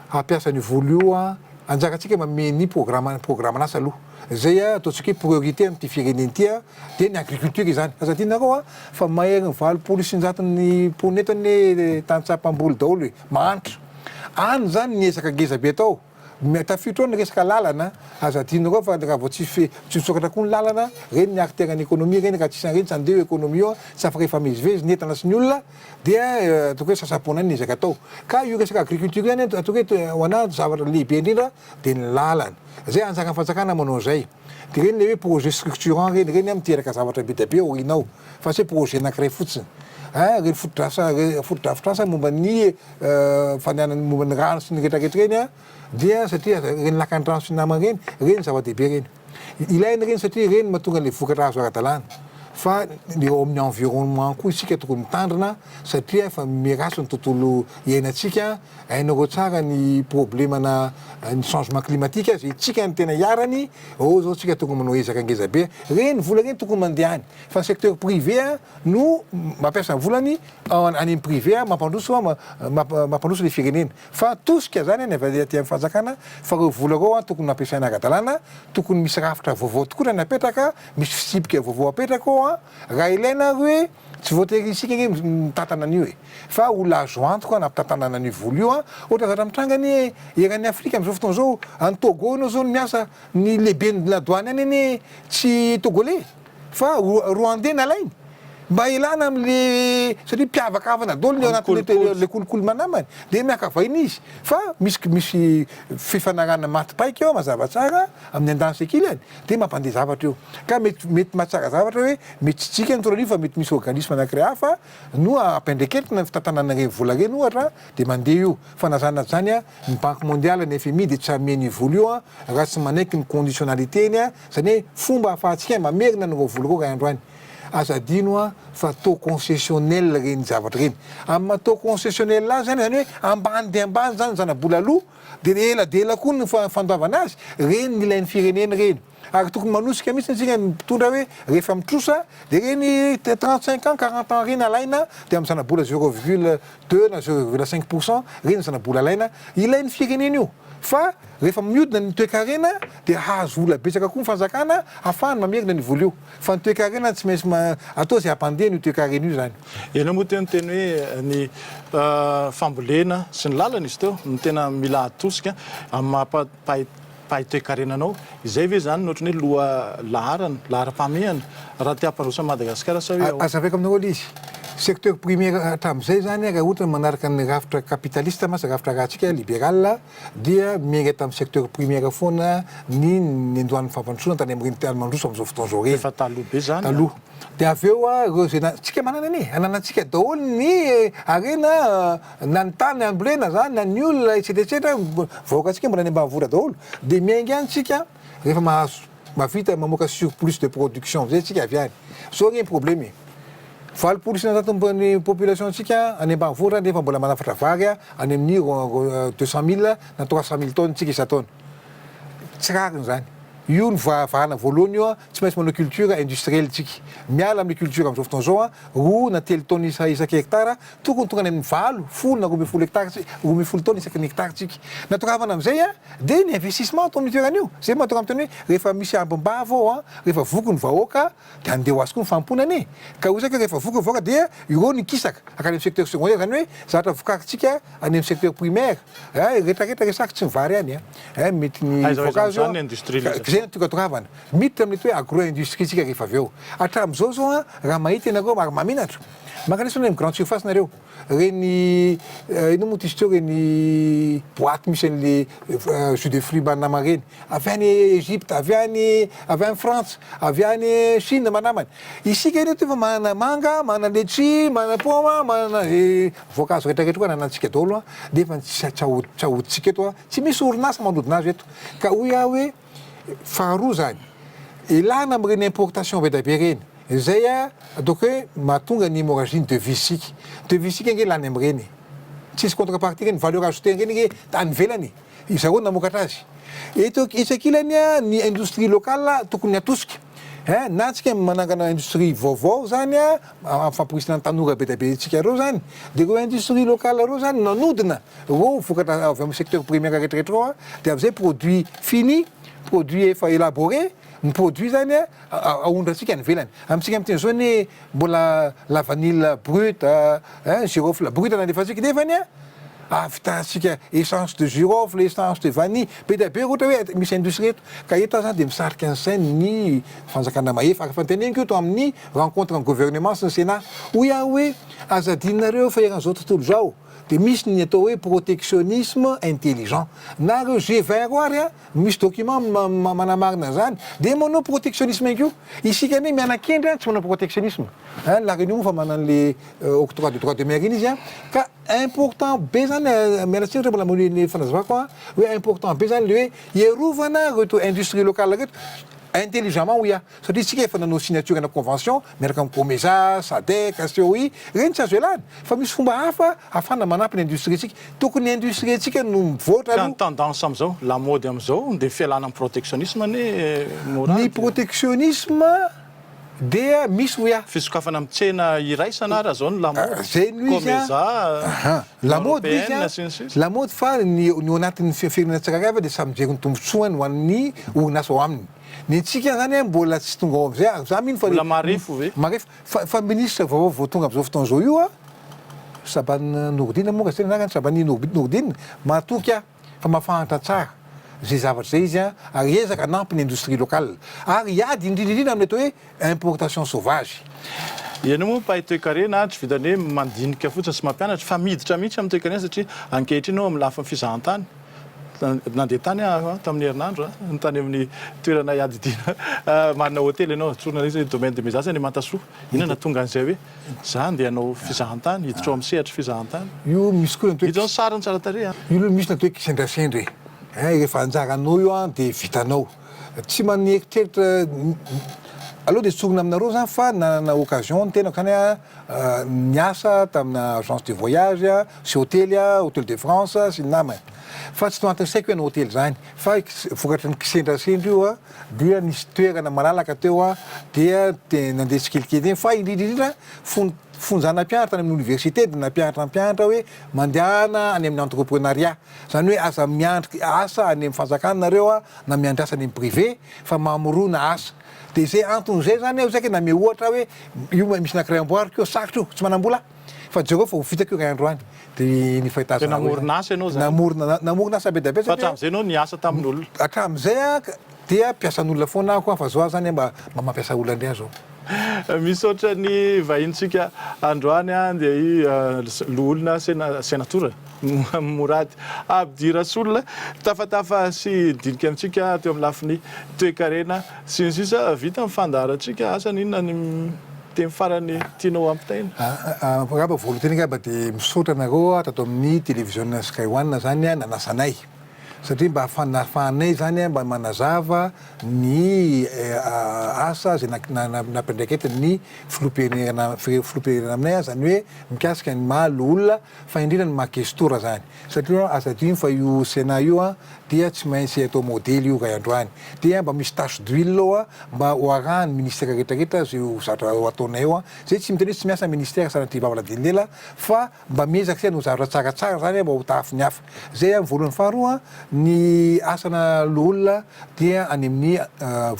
hampiasa an'io vola io an, anjarantsika manome ny programa programan'asa aloha. Izay ataontsika hoe priorité amin'ity firenena ity an, dia ny agriculture izany. Aza adinonareo an, fa maherin'ny 80% ny mponina eto anie tantsaha mpamboly daholo e, mahantra. Any izany ny ezaka ngeza be atao. Tafiditra ao ny resaka lalana, aza adinonareo fa raha vao tsy tsy misokatra koa ny lalana, ireny ny artère ny économie ireny, raha tsisy an'ireny tsy handeha io économie io an, tsy afaka hifamezivezy ny entana sy ny olona. Dia ataoko hoe sasa-poana ny ezaka atao. Ka io resaka agriculture io zany ataoko hoe ho anah zavatra lehibe indrindra dia ny lalana. Zay anjaran'ny fanjakana manao an'izay. Dia ireny le hoe projet structurant ireny, ireny an miteraka zavatra be dia be aoriana ao fa tsy hoe projet anakiray fotsiny. Ein ireny fotodrasa fotodrafitrasa momba ny fandehanana momba ny rano sy ny retraretra ireny an dia satria ireny lakan-drano sy ny namany ireny, ireny zava-dehibe ireny. Ilaina ireny satria ireny no mahatonga ilay vokatra azo ara-dalàna fa ny eo amin'ny environnement koa isika tokony mitandrina satria efa miharatsy ny tontolo iainantsika, hainareo tsara ny problemana ny changement climatique izay isika no tena iharany, eo zao tsika tokony manao ezaka ngeza be, ireny vola ireny tokony mandeha any fa ny secteur privé no mampiasa ny volany any amin'ny privé mampandroso mampandroso ilay firenena. Fa tosika zany ny avy aty amin'ny fanjakana fa reo vola reo an tokony nampiasaina ara-dalàna, tokony misy rafitra vaovao tokoa ny apetraka, misy fitsipika vaovao apetraka ao an, raha ilaina ary hoe tsy voatery isika ange mitantana an'io e, fa olona azo antoka no ampitantanana an'io vola io an, ohatra zavatra mitranga anie eran'i Afrika amin'izao fotoana izao, any Togo ianao zao no miasa, ny lehiben'ny ladoany any anie tsy togolais. Fa Rwandais nalainy mba hialana amle satria mpiavakavana daholo ny ao anatin'le le kolikoly manamany de miaka vahiny izy fa misy misy fifanarahana maty paika eo mazava tsara amin'ny andaniny sy ankilany de mampandeha zavatra eo ka mety mety mahatsara zavatra hoe mety tsy tsika ny tonan'io fa mety misy organisme anakiray hafa no ampiandraiketina ny fitantanana ireny vola ireny ohatra de mandeha io fa na zany na tsy zany a ny banque mondiale ny FMI de tsy hanome an'io vola io a raha tsy manaiky ny conditionnalité-ny a Izany hoe fomba ahafahantsika mamerina an'ireo vola ireo ray andro any. Aza adino an fa taux concessionnel ireny zavatra ireny. Amin'ny maha taux concessionnel azy izany, izany hoe ambany dia ambany izany ny zana-bola aloa, dia ela dia ela koa ny fandoavana azy, ireny no ilain'ny firenena ireny. Ary tokony manosika mihitsy isika ny mpitondra hoe rehefa mitrosa dia ireny 35 ans, 40 ans ireny alaina dia amin'ny zana-bola zéro virgule deux na zéro virgule cinq pour cent ireny ny zana-bola alaina, ilain'ny firenena io. Fa rehefa mihodina ny toekarena dia hahazo vola betsaka koa ny fanjakana hahafahany mamerina an'io vola io. Fa ny toekarena tsy maintsy atao izay hampandeha an'io toekarena io izany. Ianao moa teo niteny hoe ny fambolena sy ny lalana izy teo no tena mila atosika amin'ny maha mpahay mpahay toekarena anao. Izay ve izany no ohatran'ny hoe loha laharana, laharam-pahamehana raha te hampandroso an'i Madagasikara sa hoe ahoana? Azavaiko aminareo ilay izy. Secteur primaire hatramin'izay izany raha ohatra manaraka ny rafitra capitaliste mantsy, rafitra arahantsika libéral dia miainga tamin'ny secteur primaire foana ny niandohan'ny fampandrosoana tany amin'ireny tany mandroso amin'izao fotoana izao ireny. Efa taloha be izany an! Taloha. Dia avy eo ireo izay na, tsika manana anie, ananantsika daholo ny harena na ny tany ambolena zany na ny olona et cetera et cetera, vahoakantsika mbola any ambanivohitra daholo, dia miainga any tsika rehefa mahazo mahavita mamoaka surplus de production amizay tsika avy any, zao anie ny problème e, 80% ny population ntsika any ambanivohitra nefa mbola manafatra vary any amin'ny 200 mille na 300 mille tonnes tsika isan-taona, tsy rariny zany, io ny vahana voalohany io an. Tsy maintsy manao culture industrielle tsika. Miala amin'ny culture amin'izao fotoana izao an, roa na telo taona isa isaky hectare, tokony tonga any amin'ny valo, folo na 12 hectare tsika, 12 taona isaky ny hectare tsika. Natongavana amin'izay an, dia ny investissement atao amin'io toerana io. Izay mahatonga miteny hoe rehefa misy ambim-bava ao an, rehefa voky ny vahoaka dia handeha ho azy koa ny fanompoana anie. Ka hoy isika rehefa voky ny vahoaka dia ireo no hikisaka hankany amin'ny secteur secondaire, izany hoe zavatra vokarintsika any amin'ny secteur primaire, rehetra rehetra resahako tsy ny vary ihany an, mety ny Aiza ho aiza voankazo amin'izany ny industrialisation? Izay no tiako atongavana. Miditra amin'ny atao hoe agro-industrie tsika rehefa avy eo. Hatramin'izao izao an, raha mahita ianareo ary mahamenatra, mankanesa any amin'ny grande surface nareo, ireny inona moa izy teo ireny boite misy an'le jus de fruits mba namana ireny, avy any Egypte, avy any avy any Frantsa, avy any Chine mba namana. Isika ireto efa manana manga, manana letchi, manana paoma, manana ze voankazo rehetra rehetra koa ananantsika daholo an, nefa tsy tsy ahodintsika eto an, tsy misy orinasa manodina azy eto. Ka hoy aho hoe faharoa zany, elana amin'ireny importation be dia be ireny, izay ataoko hoe mahatonga ny hémorragie ny devise-tsika. Devise-tsika ange lany amin'ireny e. Tsisy contrepartie ireny, valeur ajoutée ireny ange any ivelany e. Zareo no namokatra azy. Eto etsy ankilany ny indostrie locale tokony hatosika. Hein, na tsika manangana industrie vaovao zany amin'ny famporisihana ny tanora be dia be antsika ireo zany, dia ireo industrie locale ireo zany no hanodina ireo vokatra avy amin'ny secteur primaire rehetra rehetra ireo dia amin'izay produit fini, produit efa élaboré, ny produit zany ahondrantsika any ivelany. Amintsika miteny zao anie mbola la vanille brute, hein, girofle brute no alefantsika nefany ahavitantsika essence de girofle, essence de vanille, be dia be ohatra hoe misy industrie eto, ka eto aho zany dia misarika ny sain'ny fanjakana mahefa, ary efa noteneniko io tao amin'ny rencontre ny gouvernement sy ny sénat, hoy aho hoe aza adinonareo fa eran'izao tontolo izao dia misy ny atao hoe protectionnisme intelligent, na ireo G20 ireo ary an, Misy document manamarina an'izany. Dia manao protectionnisme ihany koa. Isika anie miana-kendry an, tsy manao protectionnisme. Hein, La Réunion moa fa manana an'le octroi de droit de mer iny izy an. Ka important be zany, miala tsiny raha mbola manohy ny fanazavako an, hoe important be zany le hoe hiarovana ireto industrie locale ireto intelligemment hoy aho. Satria isika efa nanao signature ana convention miaraka amin'ny Comesa, Sadec, COI, ireny tsy azo ialana. Fa misy fomba hafa ahafahana manampy ny industrie-ntsika. Tokony ny industrie-ntsika no mivoatra Ka ny aloha. tendance amin'izao, lamaody amin'izao dia fialana amin'ny protectionnisme anie Mourad Ny e. protectionnisme dia misy hoy aho. Fisokafana amin'ny tsena iraisana ary izao ny lamaody. Zay no izy an. Comesa, Aha. Union Lamaody no izy Européenne an. sy ny sisa. Lamaody fa ny ny ao anatin'ny firenena tsirairay avy dia samy mijery ny tombontsoany ho an'ny orinasa ao aminy. Ny antsika zany an mbola tsy tonga ao amizay ary za mino fa Mbola marefo ve? Marefo fa fa ministre vaovao vao tonga amizao fotoana izao io an, Shaban Nourdine moa raha tsy ny anarany, Shabani Nourdine, matoky aho fa mahafantatra tsara izay zavatra izay izy an, ary hiezaka hanampy ny industrie locale ary hiady indrindra indrindra amin'ny atao hoe importation sauvage. Ianao moa mpahay toekarena, tsy vitan'ny hoe mandinika fotsiny sy mampianatra fa miditra mihitsy amin'ny toekarena satria ankehitriny eo amin'ny lafiny fizahantany. Nandeha tany aho tamin'ny herinandro, tany amin'ny toerana iadidiana manana hotely ianao, tsorina ilay izy hoe Domaine de Mezasy any Mantasoa. Inona nahatonga an'izay hoe za andeha hanao fizahantany, hiditra ao amin'ny sehatry fizahantany? Io misy koa ny atao hoe Io zao sariny tsara tarehy an! Io aloha misy ny atao hoe kisendrasendra e! Hein, rehefa anjaranao io an dia vitanao. Tsy maneritreritra, aleo dia tsorina aminareo zany fa nanana occasion ny tenako zany an, Niasa tamina agence de voyage sy hotely aho, Hotel de France sy ny namany. Fa tsy tao anatin'ny saiko hoe hanao hotely izany. Fa vokatry ny kisendrasendra io dia nisy toerana malalaka teo dia nandeha tsikelikely eny. Fa indrindra indrindra fony fony za nampianatra tany amin'ny oniversite dia nampianatra mpianatra hoe mandehana any amin'ny entreprenariat. Izany hoe aza miandry asa any amin'ny fanjakana nareo na miandry asa any amin'ny privé fa mamorona asa. Dia izay antony izay izany aho saika namehy ohatra hoe io misy anankiray amboariko io, sarotra io, tsy manam-bola aho, fa jereo fa ho vitako io iray andro any. Dia ny Dia fahitazana hoe namorona asa ianao izany? Namorona, namorona asa be dia be Fa satria hatramin'izay ianao niasa tamin'olona? Hatramin'izay aho dia mpiasan'olona foana aho fa zao aho izany mba mba mampiasa olona indray aho zao. Misaotra ny vahinintsika androany dia i Loholona Senatora Mourad Abdirasoul tafatafa sy dinika amintsika teo amin'ny lafiny toekarena sy ny sisa. Vita ny fandaharantsika, asa n'inona ny teny farany tianao hampitaina? Angamba voalohany teny angamba dia misaotra anareo tato amin'ny televiziona Sky One zany nanasa anay satria mba ahafahanay zany mba manazava ny asa izay nampiandraiketin'ny filoham-pirenena filoham-pirenena aminay zany hoe mikasika ny maha loholona fa indrindra ny maha kestora zany satria aza adino fa io Sénat io dia tsy maintsy atao modely io ray androany dia mba misy tache d'huile ao mba ho arahan'ny ministère rehetra rehetra zay ho zavatra ho ataonay eo zay tsy miteny hoe tsy miasa ministère sanatria vava ladin'ela fa mba miezaka zay hanao zavatra tsaratsara zany mba ho tahafin'ny hafa zay voalohany faharoa. Ny asana loholona dia any amin'ny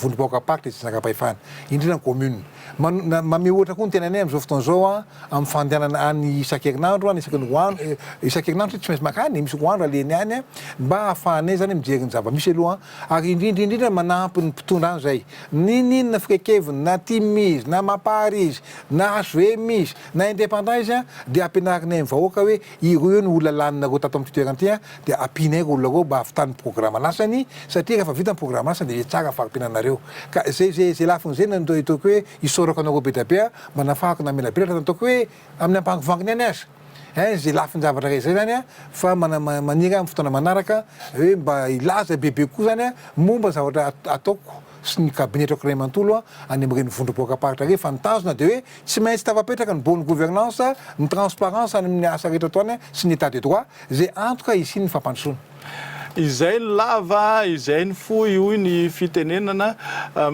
vondrom-bahoakam-paritra itsinjaram-pahefana, indrindra ny commune. Manome ohatra koa ny tenanay amin'izao fotoana izao amin'ny fandehanana any isan-kerinandro any, isaky ny roa andro, isan-kerinandro tsy maintsy mankany, misy roa andro alehany any mba hahafahanay izany mijery ny zava-misy aloha ary indrindra indrindra manampy ny mpitondra any izay. N'inon'inona firenkeviny, na tim izy, na mapar izy, na hvm izy, na indépendant izy dia ampianarinay ny vahoaka hoe Ireo no olona laninareo tato amin'ity toerana ity dia ampianay ireo olona ireo mba hahavitany ny programan'asany satria rehefa vita ny programan'asany dia tsara ny fari-piainanareo. Ka izay izay izay lafiny izay no ataoko hoe isaorako anareo be dia be mba nahafahako namelabelatra ny ataoko hoe amin'ny ampangovangony ihany aza hein izay lafin-javatra iray izay izany fa maniry aho amin'ny fotoana manaraka hoe mba hilaza bebe kokoa izany momba ny zavatra ataoko sy ny kabinetrako iray manontolo any amin'ireny vondrom-bahoakam-paritra ireny fa ny tanjona dia hoe tsy maintsy tafapetraka ny bonne gouvernance, ny transparence any amin'ny asa rehetra atao any sy ny état de droit izay antoka hisian'ny fampandrosoana. Izay ny lava, izay ny fohy hoy ny fitenenana.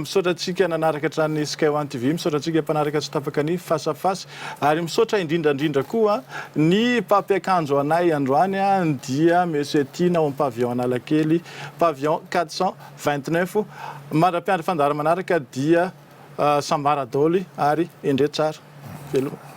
Misaotra antsika nanaraka hatrany Sky One TV, misaotra antsika mpanaraka tsy tapaka ny Fasafasa ary misaotra indrindra indrindra koa ny mpampiakanjo anay androany dia Monsieur Tiana ao amin'ny Pavillon Analakely, Pavillon 429. Mandra-piandry fandaharana manaraka dia sambara daholo ary endrey tsara. Veloma.